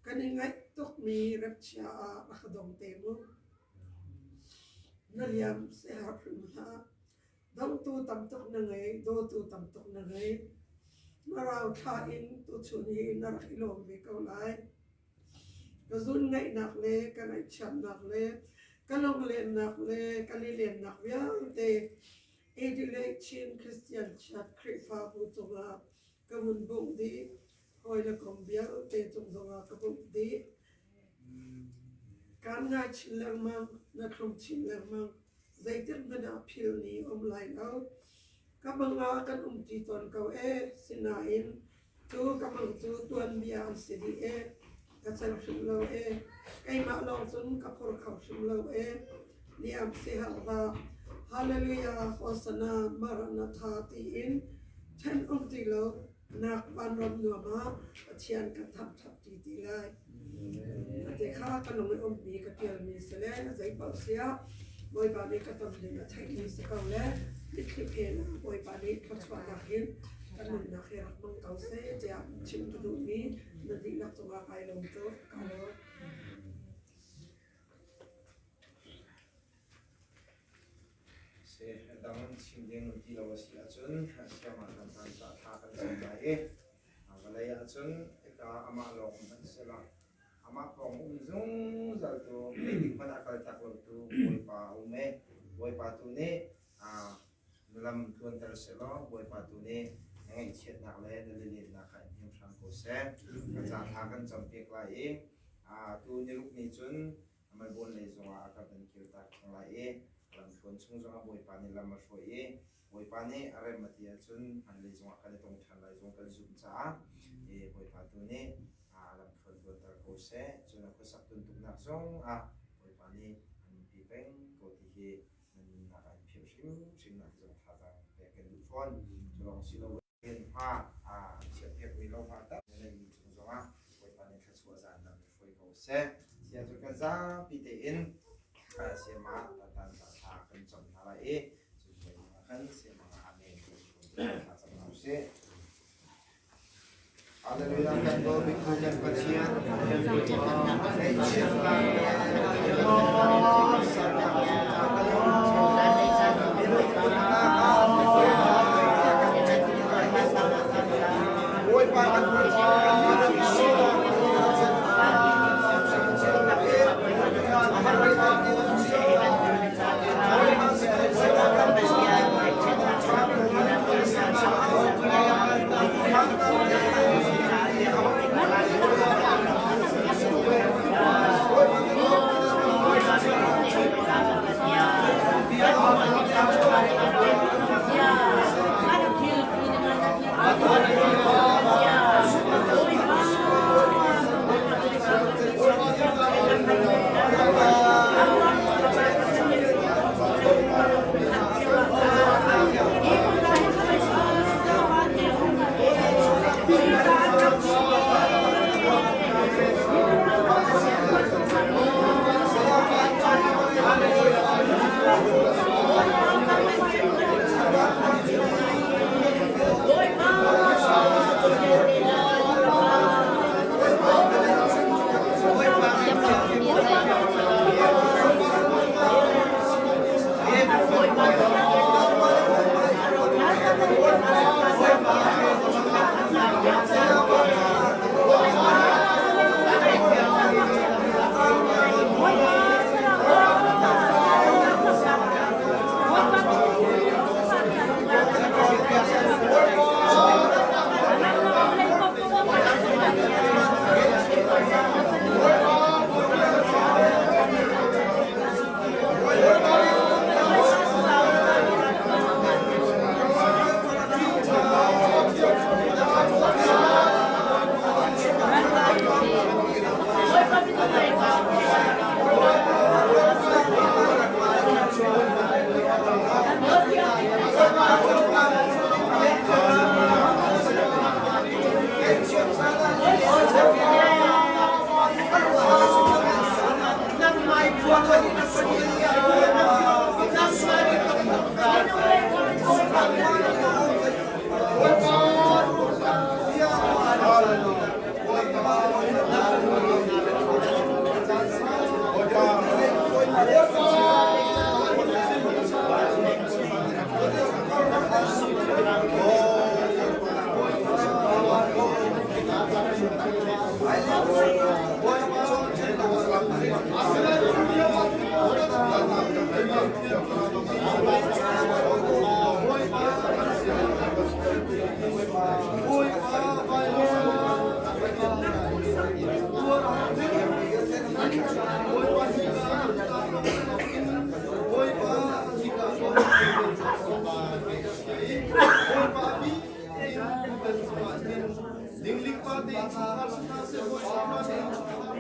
kan i ngaih tukmi repchia ah rak dong te mu. Na liam siaherh hrim hlah. Dongtu tam tuk na ngei, dawtu tam tuk na ngei. Na rauthla in tuchun hi na rak i lawm ve ko lai. Ka zun ngaihnak le ka ngaihchiatnak le ka lunglennak le ka lilennak vialte Adelaide Chin Christian Church Khrihfabu cungah ka vun bungh dih. Hawi le kom vialte cung zongah ka bungh dih. Kaan ngai chin lengmang, na thlum chin lengmang. Zeitik hmanh ah phil ni um lai lo. Ka mang ah kan umṭi tawn ko ee, sinain cu ka mang cu tuanbia an si dih ee, ka cel hrim lo ee, keimah lawng cun ka phur kho hrim lo ee. Liam siherh hlah. Hallelujah, Hosanna, Maranatha tiin then um ti lo nak vanram nuam ah Pathian kan thangṭhat ti ti lai. Ate kha ka lung i ummi ka ṭialmi si le zeipaoh siah Bawipa nih ka ton ding a theihmi si ko le mitthli phen ah Bawipa nih thluachuahnak in kan nunnak hi rak hmang ko seh tiah chim ka duhmi na dihlak cungah kai lawm tuk. Ka lawm. Si, a dang chim ding ti lo a si ahcun siangah kan caan cah thla kan cam lai i vawlei ahcun ika amah lawng hmanh sila amah pawng um zungzal tu zeitik hmanh a kal tak lo tu Bawipa a um i Bawipa tu nih na lam tluanter sehlaw Bawipa tu nih na ngaihchiatnak le na lilennak kha in hnem hram ko seh. Ka ca thla kan campiak lai i tu niruk ni cun Melbourne lei zongah a ka van kirtak cang lai i lamthluan chung zongah Bawipa nih lam a hruai i Bawipa nih a rem a ti ahcun hmailei zongah kan i tong ṭhan lai zong kan zumh caah i Bawipa tu nih lamthluan tluanter ko seh. Cun a khuasak tuntuknak zong ah Bawipa nih an umpi peng ko ti hi nan nunnak ah in philh hrimhrim nak zong thazaang pek kan duh fawn. Cu lawng si lo hma chiahpiakmi lohma tak na neihmi cung zongah Bawipa nih thluachuah zaan dang in hruai ko seh. Sia cu kan zapi tein siama tatan ca thla kan cam hna lai i cu hnuai ah khan siama amen thla cam hna usih. Hallelujah kan dawt bik kan Pathian ngaihchiatnak Bawipa kan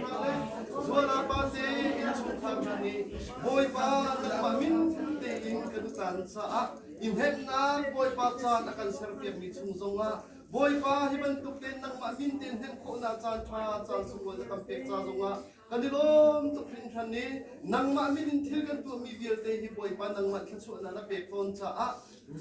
hna le Zuala pa te innchungkhar hna nih Bawipa nangmah min tein kan caan caah i hnemhnak Bawipa caan a kan serpiakmi chung zongah Bawipa hi bantuk tein nangmah min tein hnemh khawhnak caan ṭha caan sunglawi na kan pek ca zongah kan i lawm tuk hringhran i nangmah min in thil kan tuahmi vialte hi Bawipa nangmah thluachuahnak na pek tawn caah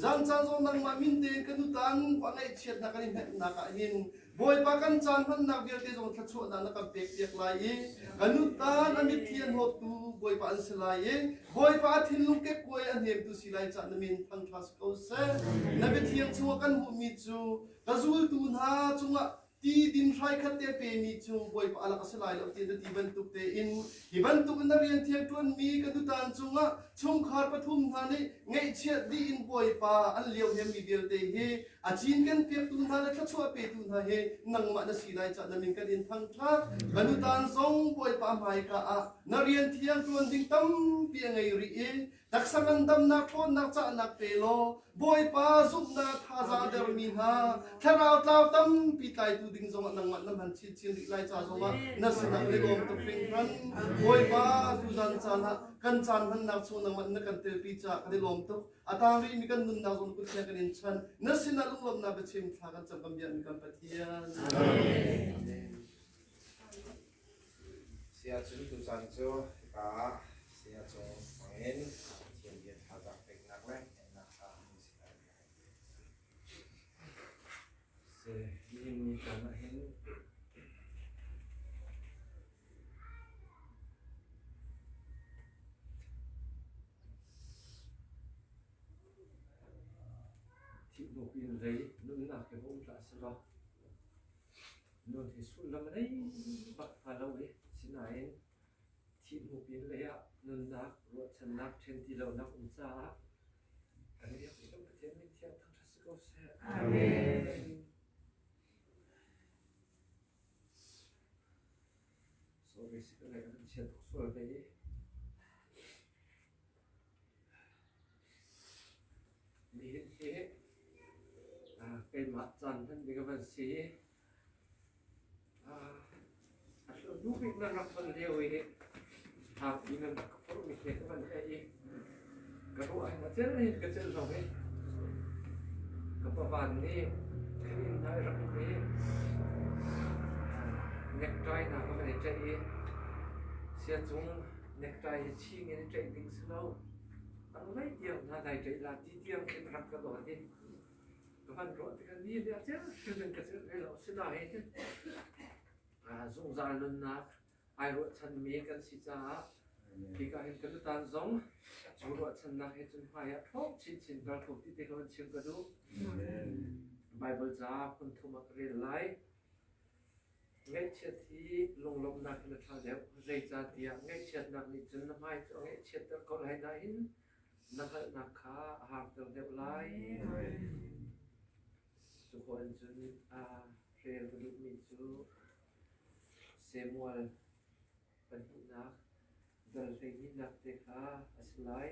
zan caan zong nangmah min tein kan utan pa ngaihchiatnak kan i hnemhnak ah hin Bawipa kan caan hmannak vialte zong thluachuahnak na kan pek piak lai i kan utan a mitthli an hawttu Bawipa an si lai i Bawipa a thinlung kekkuai a hnemtu si lai cah na min thangṭha si ko seh. Na biathiang chungah kan hmuhmi cu ka zultu hna cungah ti din hrai khat te pemi cu Bawipa alak a si lai lo ti na ti bantuk tein hi bantuk in na rian thiang ṭuanmi ka tutan cungah chungkhar pathum hna nih ngaihchiat dih in Bawipa an lio hemmi vialte hi a cinken piaktu hna le thluachuah petu hna hi nangmah na si lai cah na min kan in thangṭhat. Kan utan zong Bawipa hmaika ah na rian thiang ṭuan ding tampi a ngei rih i taksa ngandamnak ṭhawnnak cahnak pe law Bawipa zumhnak thazaang dermi hna thlarau tlau tampi tlaitu ding zongah nangmah na hman chinchin rih lai ca zongah na sinah kan i lawm tuk hringhran. Bawipa tuzan caan ah kan caan hmannak chung nangmah na kan telpi caah kan i lawm tuk. A tang rihmi kan nunnak zong kut kan in chan. Na sinah lunglawmhnak biachim thla kan cam kan biakmi kan Pathian. Amen. Saya cun tucaan cu hika ah saya cung hmangin Pathian bia thazaang peknak le hnemhnak caah an si lai. Nihin ni caan ah hin Thihhnuk in lei nunnak hi va um hlah selaw nun hi sullam a nei bak hnga lo i sinain thihhnuk in lei ah nunnak ruahchannak ṭhen ti lonak um caah kan biak i kan Pathian min thiang thangṭhat si ko seh. Amen. Sorry, si ka ngaih a chia tuk sual ve i. Nihin hi keimah caan hman ding a van si. A hnu bik nan rak ton lio i hngakpi nan rak ka phorhmi he ka van theih i ka ruah hin a cel hin ka cel lo i ka pavan nih kan inn hna i rak um i necktie hna ka van i ṭaih i siacung necktie hi ching in i ṭaih ding si lo tanglei tiang hna dai ṭaih la ti tiang khin rak ka dawt i ka van ruah tikah ni le a cel hrim in ka cel ve lo sinain zungzal nunnak ai ruahchanmi kan si caah hika hin kan utan zong cu ruahchannak he cun hmai ah ṭhawng chinchin kal kho ti te ka van chim ka duh. Bible ca phun thum ah ka rel lai. Ngaihchiat hi lunglawmhnak in a ṭha deuh. Zeicahtiah ngaihchiatnak nih cun na hmai cu a ngaihchiatter ko lai nain na hngalhnak kha a harter deuh lai. Cu khawh in cun rel ka duhmi cu Samuel pahnihnak dal hleihnihnak te kha a si lai.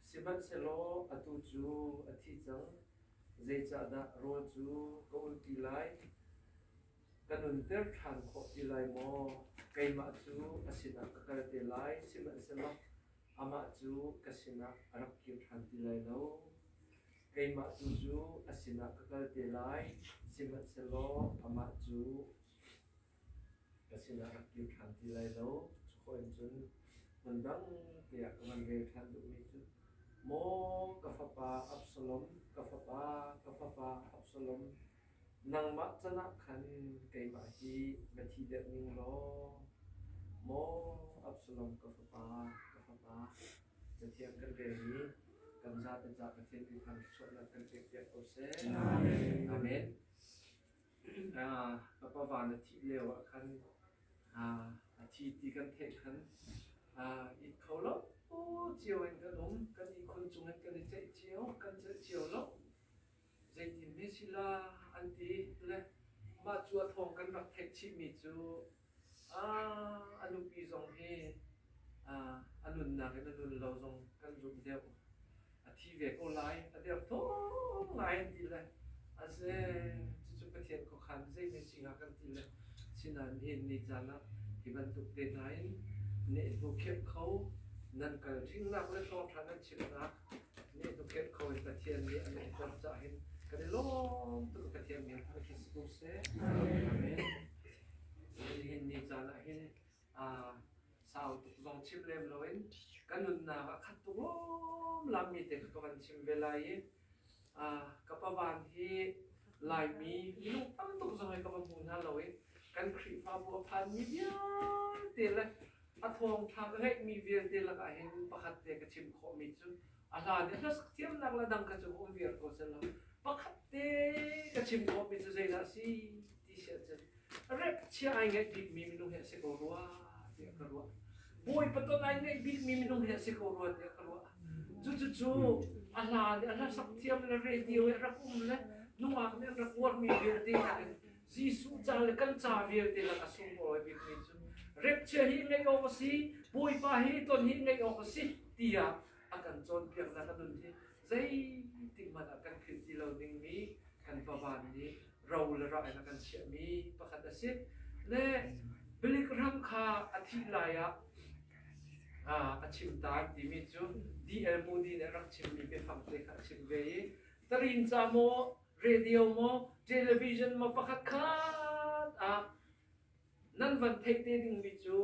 Sihmanhsehlaw atu cu a thi cang, zeicahdah rawl cu ka ulh ti lai? Ka nunter ṭhan khawh ti lai maw? Keimah cu a sinah ka kal te lai, sihmanhsehlaw amah cu ka sinah a rak kir ṭhan ti lai lo. Keimah tu cu a sinah ka kal te lai, sihmanhsehlaw amah cu ka sinah rak kir ṭhan ti lai lo. Cukhawh in cun hmundang te ah ka van rel ṭhan duhmi cu, Maw ka fapa Absalom, ka fapa, ka fapa Absalom, nangmah can ah khan keimah hi va thi deuh ning law, maw Absalom ka fapa, ka fapa, Cathiang kan relmi kan zate ca Pathian nih khan sualnak kan pekpiak ko seh. Amen. Amen. Ka pa van a thih lio ah khan a thi ti kan theih khan it kho lo cio in kan um kan ihkhun cung in kan i ceih cio kan celh cio lo zeitin hme sila an ti le mah cu a thawng kan rak theih chihmi cu a nupi zong hi a nunnak in a nun lo zong kan zumh deuh. A thi ve ko lai, a derthawm ngai an ti le a se cucu Pathian khuakhan zei men si hnga kan ti le. Sinain nihin ni caan ah hi bantuk te hna in nehhnu khirh kho nan kal ṭhingnak le thawngṭha nan chimnak nehhnu khirh kho in Pathian nih an umter caah hin kan i lawm tuk Pathian min thangṭhat si ko seh. Amen. Nihin ni caan ah hin sau tuk zong chim lem loin ka nunnak ah khat tuk lawmlam mi te kha ka van chim ve lai i ka pavan hi Laimi minung tam tuk zong hi ka va hmu hna lo i kan Khrihfabu a phanmi vialte le a thawngṭha ka ngeihmi vialte lakah hin pakhat te ka chim khawhmi cu a hlan i hlasak thiamnak le dang kha cu um viar ko seh pakhat te ka chim khawhmi cu zeidah a si ti si ahcun rep chia ai ngaih bikmi minung hi a si ko rua tiah ka ruah. Bawipa ton ai ngaih bikmi minung hi a si ko rua tiah ka ruah. Cucucu a hla nih a hlasak thiam le radio i rak um le nungak nih an rak uarmi vialte nakin Jesuh ca le kan ca vialte lak a sunglawi bikmi cu repchia hi ngaih awk a si, Bawipa hi ton hi ngaih awk a si tiah a kan cawnpiaknak a nun hi zeitik hmanh ah kan philh ti lo dingmi kan pavan nih ro le ra in a kan chiahmi pakhat a si. Le Bilik ram kha a thih lai ah a chim ta timi cu D.L. Moody nih a rak chimmi biafang te kha a chim ve i tarin ca maw radio maw television maw pakhat khat ah nan van theih te dingmi cu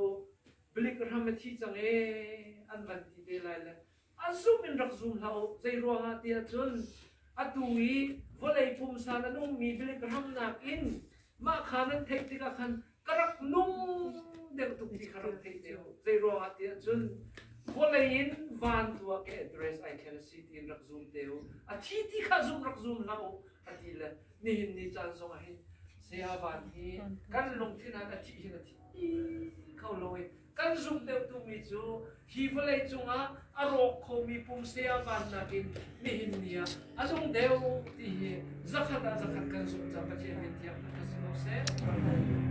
Bilik ram a thi cang ee an van ti te lai le a zum in rak zum hlah u zei ruangah tiah cun atu i vawlei pumsa na nungmi bilik ramnak in mah kha nan theih tikah khan ka rak nung deuh tuk ti kha rak theih te u zei ruangah tiah cun vawlei in van tu ah ka address ai thlen a si tiin rak zum te u a thi ti kha zum rak zum hlah u a ti le nihin ni caan zong ah hin saya van hi kan lungthin ah a thih hin a thi kho lo i Kan zumh deuh tumi cu hi vawlei cungah a rawk khomi pumsea vannak in nihin ni ah a nung deuh ti hi zakhat ah zakhat kan zumh caah Pathian min thiang thangṭhat si ko seh.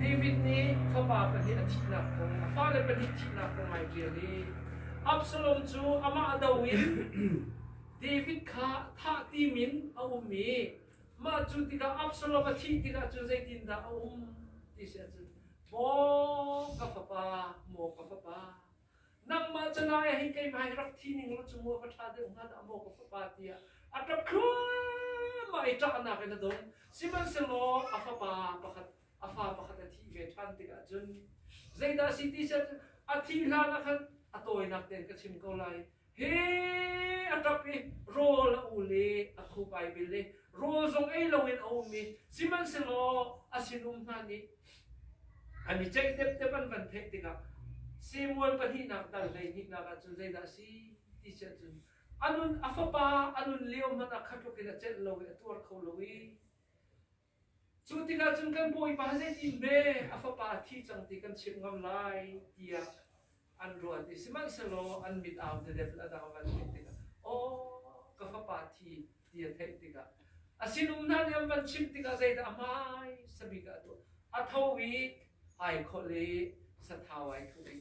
David nih fapa pahnih a thihnak kong, a fale pahnih thihnak kong ai ṭial i Absalom cu amah a do in David kha thah tim in a um i mah cu tikah Absalom a thih tikah cun zeitindah a um ti si ahcun Maw ka fapa, maw ka fapa, nangmah canai hi keimah hi rak thi ning law cu maw va ṭha deuh hnga dah maw ka fapa tiah a ṭap thluahmah i ṭahnak in a dong. Sihmanhsehlaw a fapa pakhat, a fa pakhat a thih ve ṭhan tikah cun zeidah si ti cun a thih hlan ah khan a tawinak tein ka chim ko lai. Hi a ṭap i rawl a ul i a khup ai bil i rawl zong ei loin a um i sihmanhsehlaw a sinum hna nih an i ceih depdep an van theih tikah Samuel pahnihnak dal hleihnihnak ah cun zeidah a si ti si ahcun a nun a fapa a nun lio hmanh ah kha tluk in a celh lo i a tuar kho lo i Cu tikah cun kan Bawipa zeitin hme a fapa a thi cang ti kan chimh ngam lai tiah an ruat i sihmanhsehlaw an mit au dedep le a dang van theih tikah aw ka fapa thi ti a theih tikah a sinum hna nih an van chimh tikah zeidah a hmai sabik ah a tuah a tho i ai kholh i sathau ai thuh i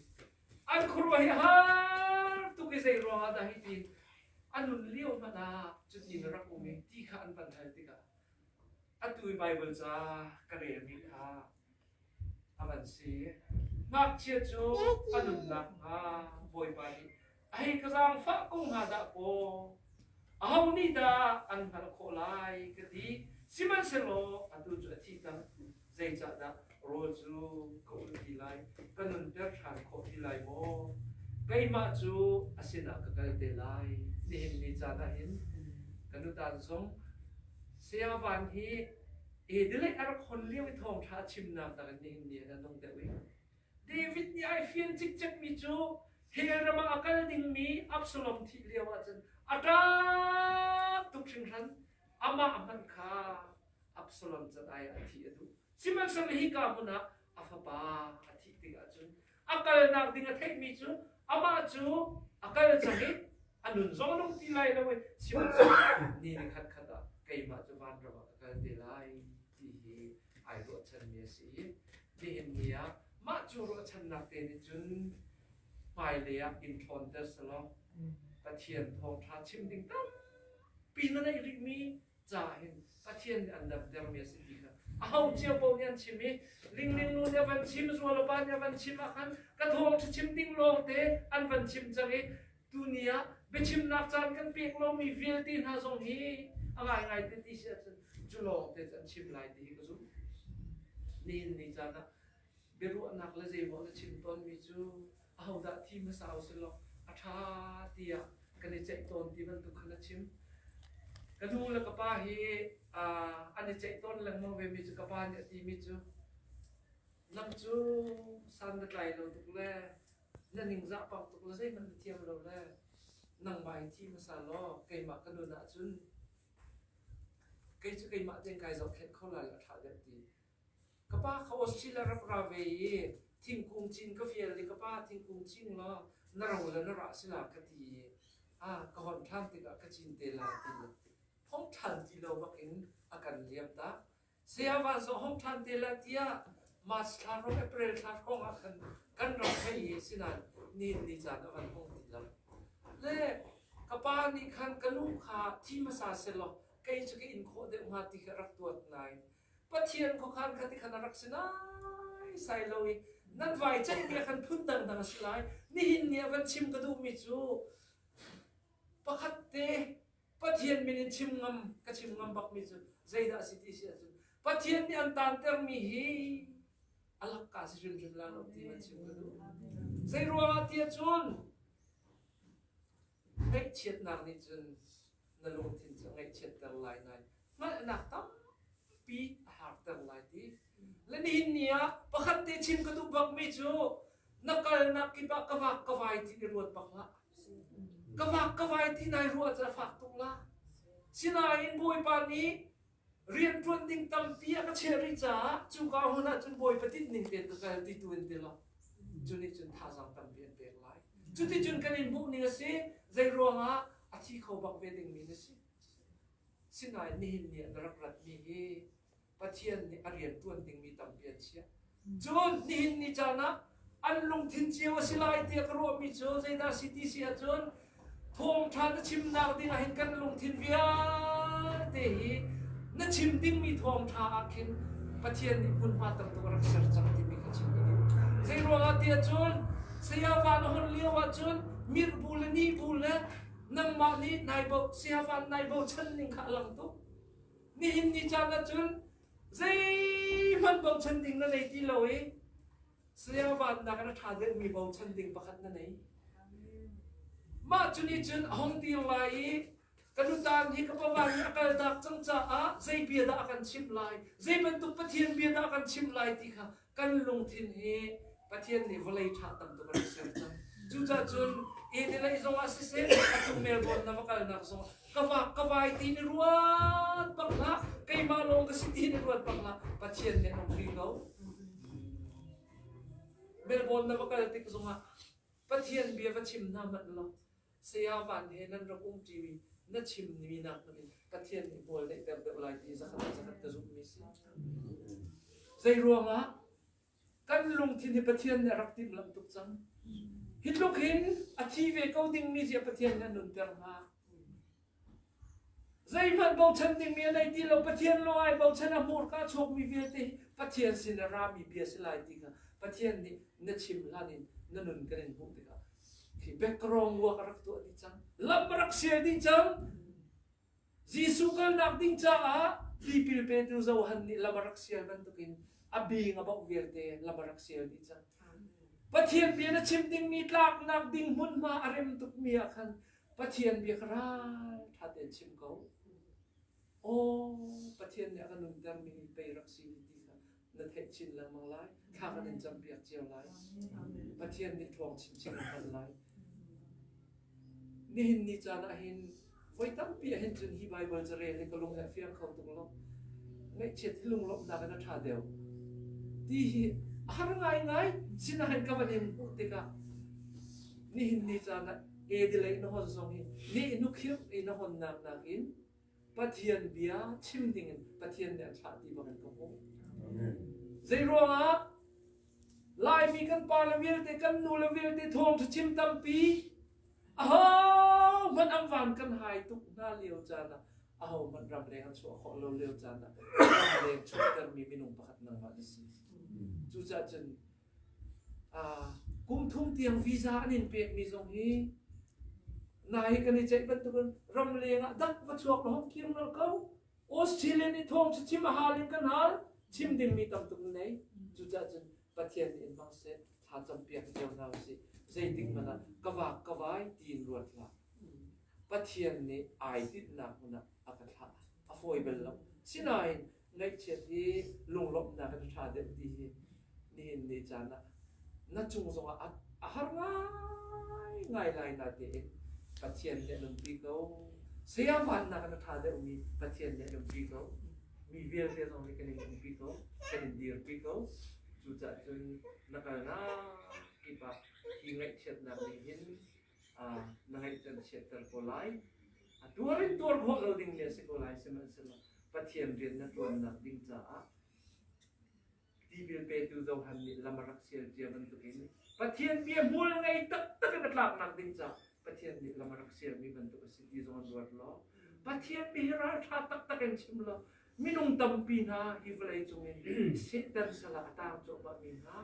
an khuaruah hi har tuk i zei ruangah dah hi tiin a nun lio hmanh ah cutin a rak um i ti kha an van hal tikah Atu i Baibal ca ka relmi kha a van si. Ngakchia cu a nunnak hnga Bawipa nih a hei ka zaangfah ko hnga dah kaw aho nih dah an hngalh khawh lai ka ti. Sihmanhsehlaw atu cu a thi cang. Zeicahdah rawl cu ka ul ti lai, ka nunter ṭhan khawh ti lai maw? Keimah cu a sinah ka kal te lai. Nihin ni caan ah hin ka nutan zong Saya Van hi Adelaide a rak hon lio i thawngṭha a chimnak nakin nihin ni ah a nung deuh i David nih ai fian cikcekmi cu hell ram ah a kal dingmi Absalom thih lio ahcun a ṭap tuk hringhran. Amah hmanh kha Absalom can ai ah thih a duh. Sihmanhsehlaw hika hmun ah a fapa a thih tikah cun a kalnak ding a theihmi cu amah cu a kal cang i a nun zong nung ti lai lo i sihmanhsehlaw ni ni khat khat ah keimah cu vanram ah ka kal te lai ti hi ai ruahchanmi a si i nihin ni ah mah cu ruahchannak te nih cun hmailei ah in ṭhawnter selaw Pathian thawngṭha chim ding tampi na neih rihmi ca hin Pathian nih an damtermi a si ti kha Aho cio paoh nih an chim i Lingling nu nih a van chim, Zualapa nih a van chim ah khan ka thawngṭha chim ding lawngte an van chim cang i tuni ah biachimnak caan kan pek lomi vialte hna zong hi a ngaingai te ti si ahcun cu lawngte cu an chim lai ti hi ka zumh. Nihin ni caan ah biaruahnak le zeimaw na chim tawnmi cu ahodah thi hmasa usilaw a ṭha tiah kan i ceih tawn ti bantuk khan a chim. Ka nu le ka pa hi an i ceih tawn lengmang vemi cu ka pa nih a timi cu nang cu san na tlai lo tuk le na ningzah pang tuk le zeihmanh na thiam lo le nangmah hi thi hmasa law keimah ka nun ahcun kei cu keimah tein kai zohkhenh kho lai lo a ṭha deuh ti Ka pa kha Australia rak ra ve i thingkung cin ka fial i ka pa thingkung cing law na ro le na rah sila ka ti i ah ka hon ṭhan tikah ka cin te la ti hong ṭhan ti lo bak in a kan liam tak. Saya van zong hong ṭhan te la tiah March thla hrawng April thla hrawng ah khan kan rak theih i sinain nihin ni caan a van hong ti lo. Le ka pa nih khan ka nu kha thi hmasa selaw kei cu ka in khawh deuh hnga ti kha rak tuat nain Pathian khuakhan kha ti khan a rak si nai sai lo i nan vai ceih bia khan phun dangdang a si lai. Nihin ni ah van chim ka duhmi cu pakhat te Pathian min in chim ngam ka chim ngam bakmi cu zeidah a si ti si ahcun Pathian nih an taantermi hi a lakka si hrimhrim la lo ti van chim ka duh. Zei ruangah ti ahcun ngaihchiatnak nih cun na lungthin cu a ngaihchiatter lai nain hngalhnak tampi a harter lai ti. Le nihin ni ah pakhat te chim ka duh bakmi cu na kalnak kip ah ka vak ka vai ti i ruat bak hlah. Ka vak ka vai ti nai ruah cu a fak tuk la. Sinain Bawipa nih rianṭuan ding tampi a ka chiah rih caah cuka hmun ah cun Bawipa tinh ning tein ka kal ti tu in ti lo. Cu nih cun thazaang tampi an pek lai. Cuticun kan in hmuh ning a si. Zei ruangah a thi kho bak ve dingmi na si. Sinain nihin ni ah na rak ratmi hi Pathian nih a rian ṭuan dingmi tampi an chiah. Cun nihin ni caan ah an lungthin cio a si lai tiah ka ruahmi cu zeidah si ti si ahcun thawngṭha na chimnak ding ah hin kan lungthin vialte hi na chim dingmi thawngṭha ah khin Pathian nih hmunhma tam tuk a rak ser cang timi kha chim ka duh. Zei ruangah tiah cun saya van a hon lio ahcun mirh bu le ni bu le nangmah nih nai bo saya van nai bochan ning kha a lang tuk. Nihin ni caan ahcun zeihmanh bochan ding na nei ti lo i saya vannak in a ṭha deuhmi bochan ding pakhat na nei. Mah cu nih cun a hung dir lai i ka nutan hi ka pavan nih a kaltak cang caah zei bia dah a kan chimh lai, zei bantuk Pathian bia dah a kan chimh lai ti kha kan lungthin hi Pathian nih vawlei ṭha tam tuk a rak ser cang. Cucaah cun Eden zong ah siseh, atu Melbourne na va kalnak zong ah ka vak ka vai ti ni ruat bak hlah, keimah lawng ka si ti ni ruat bak hlah, Pathian nih an umpi ko. Melbourne na va kal tik zongah Pathian bia va chim hna hmanh law saya van he nan rak um ṭimi na chimmi nak hmanh in Pathian nih hmual neihter deuh lai ti zakhat ah zakhat ka zumhmi si. Zei ruangah kan lungthin hi Pathian nih a rak timhlamh tuk cang. Hi tluk hin a thi ve ko dingmi zia Pathian nih a nunter hnga. Zeihmanh bochan dingmi a nei ti lo. Pathian lawng ai bochan a hmurka a chuakmi vialte hi Pathian sin a rami bia si lai ti kha Pathian nih na chim hlan in na nun kan in hmuh tikah khi background work a rak tuah dih cang. Lam a rak sial dih cang. Jesuh kalnak ding caah tipil petu Johan nih lam a rak sial bantukin a bing a bauh vialte lam a rak sial dih cang. Pathian bia na chim dingmi tlaknak ding hmunhma a rem tukmi ah khan Pathian bia kha ral ṭha tein chim ko. Aw, Pathian nih a ka nuntermi hi pei rak si hi ti kha na theih chin lengmang lai. Thla kan in campiak cio lai. Pathian nih ṭhawng chinchin a hman lai. Nihin ni caan ah hin voi tampi ah hin cun hi Baibal carel hi ka lung he a fiang kho tuk lo. Ngaihchiat hi lunglawmhnak in a ṭha deuh. Ti hi a har ngaingai. Sinain ka van in hmuh tikah nihin ni caan ah Adelaide na hon zong hi ni nukhirh i na honnak nakin Pathian bia chim dingin Pathian nih a thlah ti bangin ka hmuh. Zei ruangah Laimi kan pa le vialte kan nu le vialte thawngṭha chim tampi aho hmanh an van kan hai tuk hna lio caan ah. Ahohmanh ramleng an chuah khawh lo lio caan ah ramleng chuahtermi minung pakhat nangmah na si. Cucaah cun kum thum tiang visa an in pekmi zong hi nai kan i ceih bantukin ramleng ah dak va chuak la hong kir nolh ko. Australia nih thawng cu chim a hal in kan hal. Chim dingmi tam tuk na nei. Cucaah cun Pathian nih in hmang seh, thla campiak cio hna usih. Zeitik hmanh ah ka vak ka vai tiin ruat hlah. Pathian nih ai tinhnak hmun ah a ka thlah. A fawi bal lo. Sinain ngaihchiat hi lunglawmhnak in a ṭha deuh ti hi nihin ni caan ah na cung zongah a har ngaingai lai na tein Pathian nih a nunpi ko. Saya vannak in a ṭha deuhmi Pathian nih a nunpi ko. Mi vialte zong nih kan in umpi ko, kan in dirpi ko. Cucaah cun na kalnak kip ah hi ngaihchiatnak nih hin na ngaihcan chiatter ko lai. A tuar in tuar khawh lo ding mi a si ko lai, sihmanhsehlaw Pathian rian na ṭuannak ding caah tipil petu Johan nih lam a rak sial cia bantukin Pathian bia hmual ngei taktak in a tlaknak ding caah Pathian nih lam a rak sialmi bantuk a si ti zong an ruat law Pathian bia hi ralṭha taktak in chim law minung tampi hna hi vawlei cung in Satan sal ah a tang cuahmahmi hna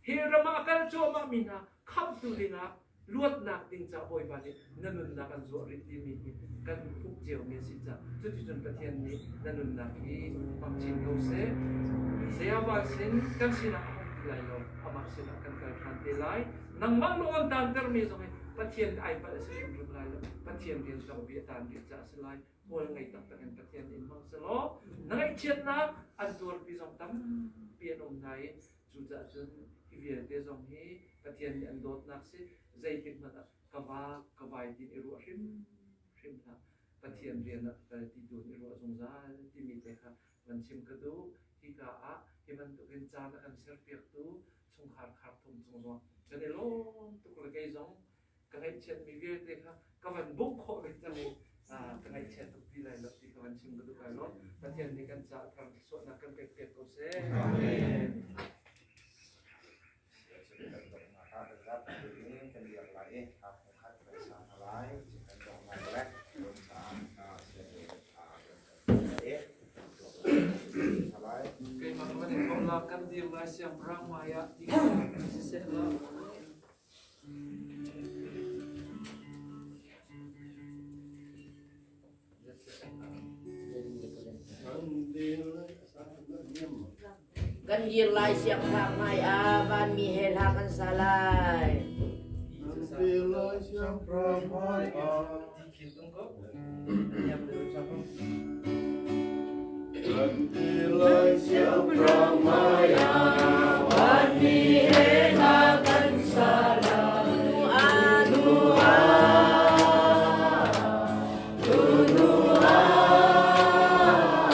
hi ram ah a kal cuahmahmi hna khamhtu dingah luatnak ding ca Bawipa nih na nunnak an zuah rih timi hi kan hmuh ciomi a si caah cuticun Pathian nih na nunnak hi hmang chin ko seh. Saya Van sin kan sinah a hung ti lai lo, amah sinah kan kal ṭhan te lai. Nangmah lung an taantermi zong hi Pathian ai palh a si hrimhrim lai lo. Pathian rian tampi a taan rih caah a si lai. Hmual ngei taktak in Pathian in hmang selaw na ngaihchiatnak an tuarpi zong tampi an um hna i cucaah cun hi vialte zong hi Pathian nih an dawtnak si zeitik hmanh ah ka va ka vai tin i ruah hrimhrim hlah Pathian rian ah kal ti tu in i ruah zungzal timi te kha van chim ka duh hika ah hi bantukin caan a kan serpiaktu chungkhar khar thum cung zong kan i lawm tuk le kei zong ka ngaihchiatmi vialte kha ka van bungh khawh ve cang i ka ngaihchiat tuk ti lai lo ti ka van chim ka duh lai lo Pathian nih kan caah thar suahnak kan pek piak ko seh. Amen. Kan biak lai i khat kan sa hna lai kan dong lai le Keimah ka van in thawh la kan dir lai siangpahrang hmai ah ti siseh law Kan dir lai siangpahrang hmai ah vanmi he hla kan sa lai. Kan dir lai siangpahrang hmai ah vanmi he hla kan sa lai.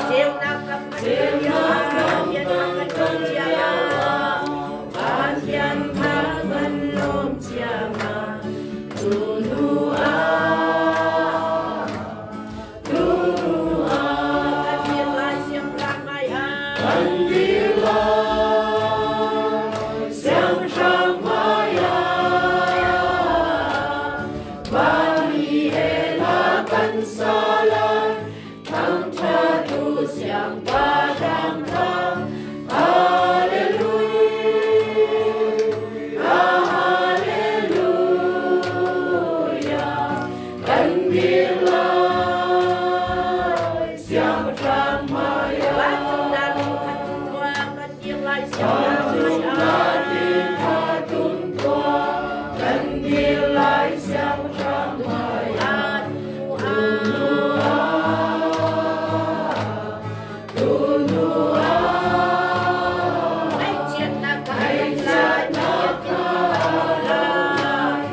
Ceunak kam kan lio ah Pathian kha kan lawm ciammam. Cu hnu ah kan dir lai siangpahrang hmai ah. Kan dir lai siangpahrang hmai ah vanmi he hla kan sa lai. Thangṭhattu siangpahrang kha Hallelujah, Hallelujah, kan dir lai siangpahrang hmai ah. Vancung kan dir lai siangpahrang hmai ah. Kan dir lai siangpahrang hmai ah. Ngaihchiatnak kha a dong lai,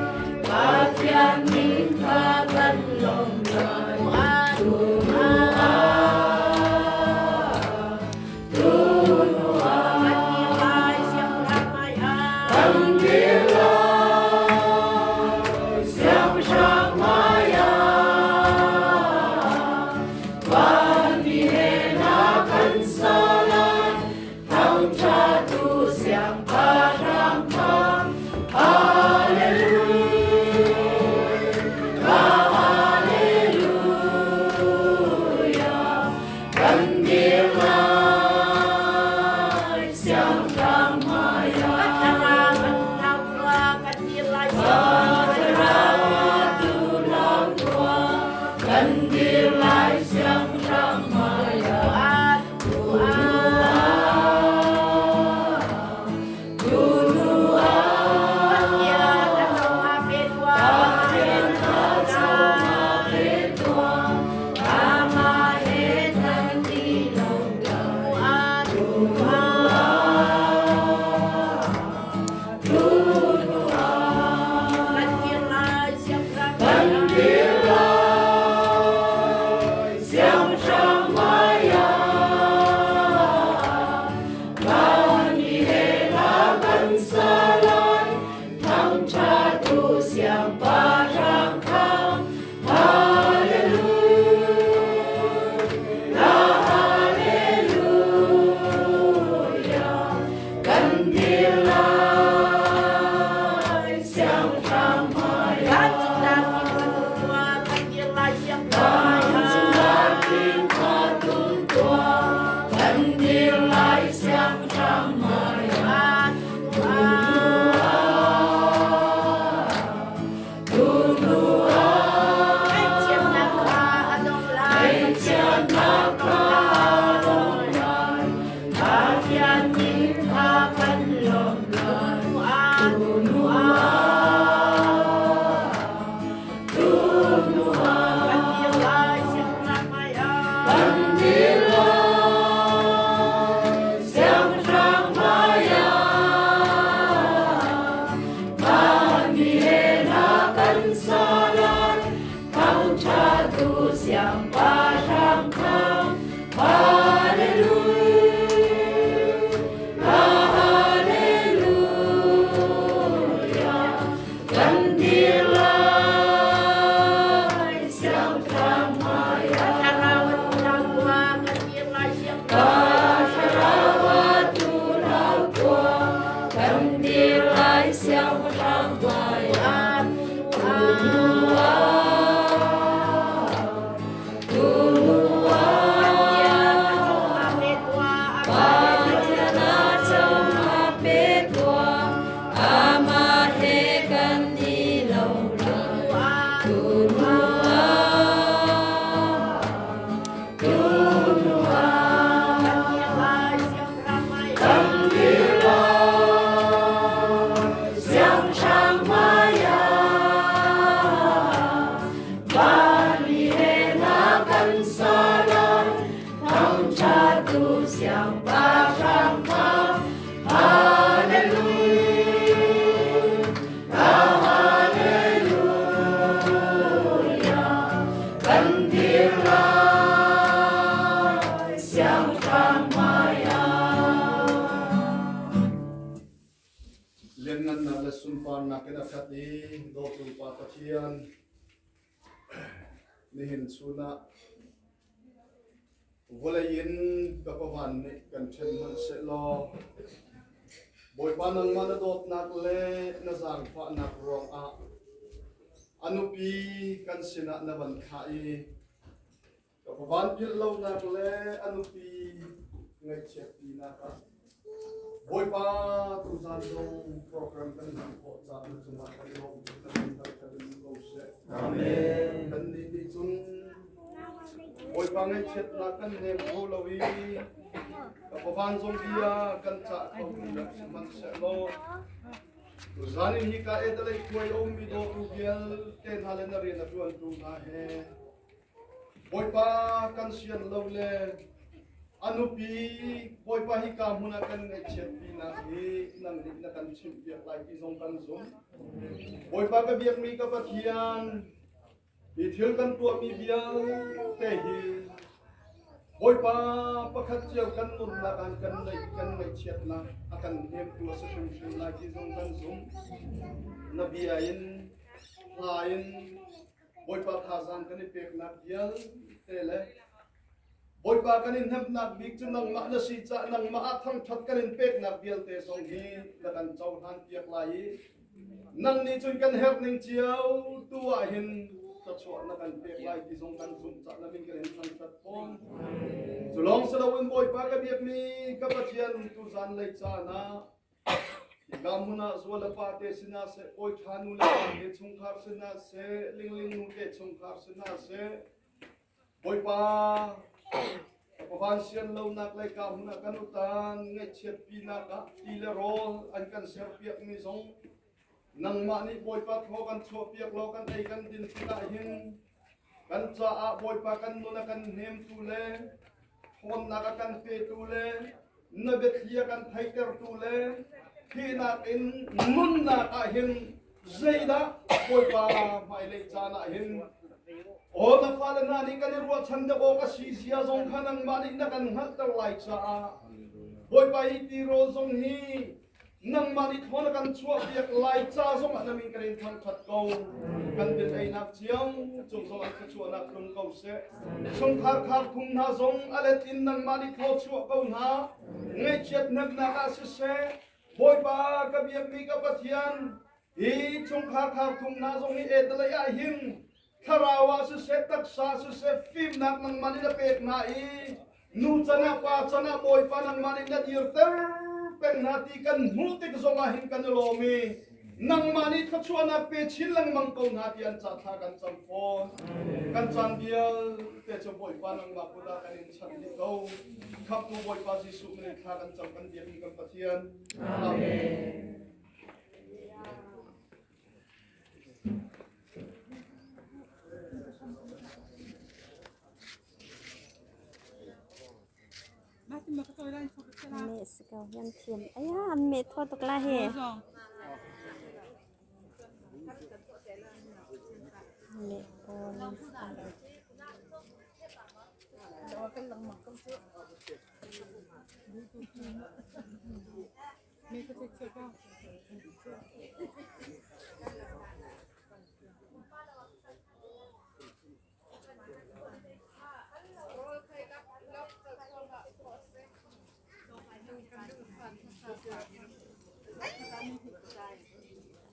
Pathian min kha kan lawmh lai. Kan dir lai siangpahrang hmai ah. Kan dir lai siangpahrang hmai ah. Vanmi he hla kan tu siangpahrang kha. Hallelujah, Hallelujah, kan dir lai siangpahrang hmaiah. Lianngannak le sunparnak in a khat i dawtu Pa Pathian, nihin chun ah vawlei in ka pavan nih kan ṭhen hmanhsehlaw Bawipa nangmah na dawtnak le na zaangfahnak ruangah a nupi kan sinah na van thlah i ka pavan philh lonak le a nupi ngaihchiatpinak ah Bawipa tuzan zong program kan hman khawh caah na cungah kan lawm kan in kan in ko seh. Amen. Kan nih nih cun Bawipa ngaihchiatnak kan nem kho lo i ka pavan zong bia kan cah kho ti sihmanhsehlaw tuzan in hika etalei khuai um mi dawtu vialte hna le na rian a ṭuantu hna he Bawipa kan sian lo le a nupi Bawipa hika hmun ah kan ngaihchiatpinak hi nang nih na kan chimhpiak lai ti zong kan zumh. Bawipa ka biakmi ka Pathian, hi thil kan tuahmi vialte hi Bawipa pakhat cio kan nunnak ah kan neih kan ngaihchiatnak a kan hnemtu a si hrimhrim lai ti zong kan zumh. Na bia in hla in Bawipa thazaang kan i peknak vialte le Bawipa kan i hnemhnak bik cu nangmah na si caah nangmah ah thangṭhat kan in peknak vialte zong hi na kan cohlan piak lai i nang nih cun kan herh ning cio tu ah hin thluachuah na kan pek lai ti zong kan zumh caah na min kan in thangṭhat fawn. Cu lawng si loin Bawipa ka biakmi ka Pathian tuzan lei caan ah Hika hmun ah zual le pa te sinah seh, kawi ṭha nu le pa te chungkhar sinah seh, lingling nu te chungkhar sinah seh, Bawipa Pavan sian lonak le ka hmun ah kan utan ngaihchiat pinak ah ti le rawl an kan serpiak mi zong nangmah nih Bawipa thaw kan chuahpiak law kan ei kan din tikah hin kan caah Bawipa kan nun a kan hnemtu le ṭhawnnak a kan petu le na biathli a kan theihtertu le thihnak in nunnak ah hin zeidah Bawipa hmailei caan ah hin aw na fale hna nih kan i ruahchan deuh awk a si zia zong kha nangmah nih na kan hngalhter lai caah Bawipa hi tirawl zong hi nangmah nih thawn a kan chuahpiak lai ca zong ah na min kan in thangṭhat ko. Kan din einak ciang cung zong ah thluachuahnak tlung ko seh. Chungkhar khar thum hna zong a let in nangmah nih thaw chuah ko hna. Ngaihchiat hnemhnak ah siseh, Bawipa ka biakmi ka Pathian, hi chungkhar khar thum hna zong hi etalei ah hin thlarau ah siseh, taksa siseh, fimnak nangmah nih na pek hna i nu can ah pa can ah Bawipa nangmah nih na dirter peng hna ti kan hmuh tik zongah hin kan i lawm i nangmah nih thluachuahnak pe chin lengmang ko hna ti an ca thla kan cam fawn. Kan caan vialte cu Bawipa nangmah kut ah kan in chanh dih ko. Khamhtu Bawipa Jesuh min in thla kan cam kan biakmi kan Pathian. Amen. Me si ko yan thiam. Aya an me tho tuk la he. Me pon.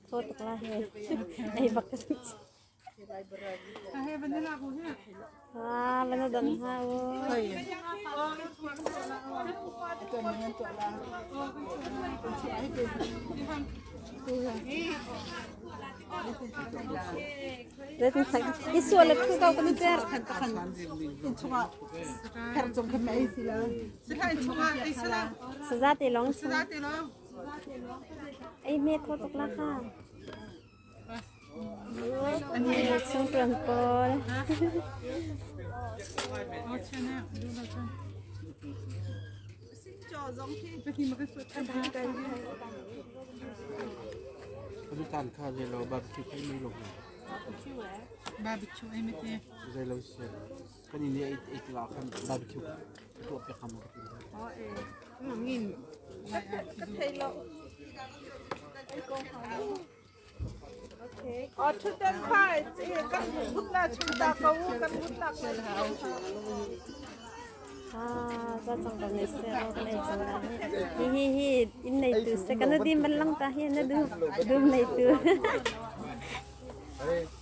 Tho tuk la he. Ei bak ka Ah, mana dan ha wo. Isual thu kau kan ter. Saza te long. Ei me tho tuk la kha. Chung tuan pawl. Tan kha zei lo barbecue kai mei lo. Barbecue ai mete. Zei lo si. Kan ini ei ei tila khan barbecue tuah pe kham ka ti. Oh eh. Ngin. Ka thei lo. Oh, thutdan kha kan mutna chung ta ko kan mutna Ah, za chang kan nei se ro kan ei chang la hi hi hi in nei tu se kan dim ban lang ta hi na du dum nei tu.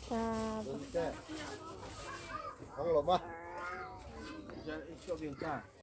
Ta. Hang lo ma. Cho bien ta.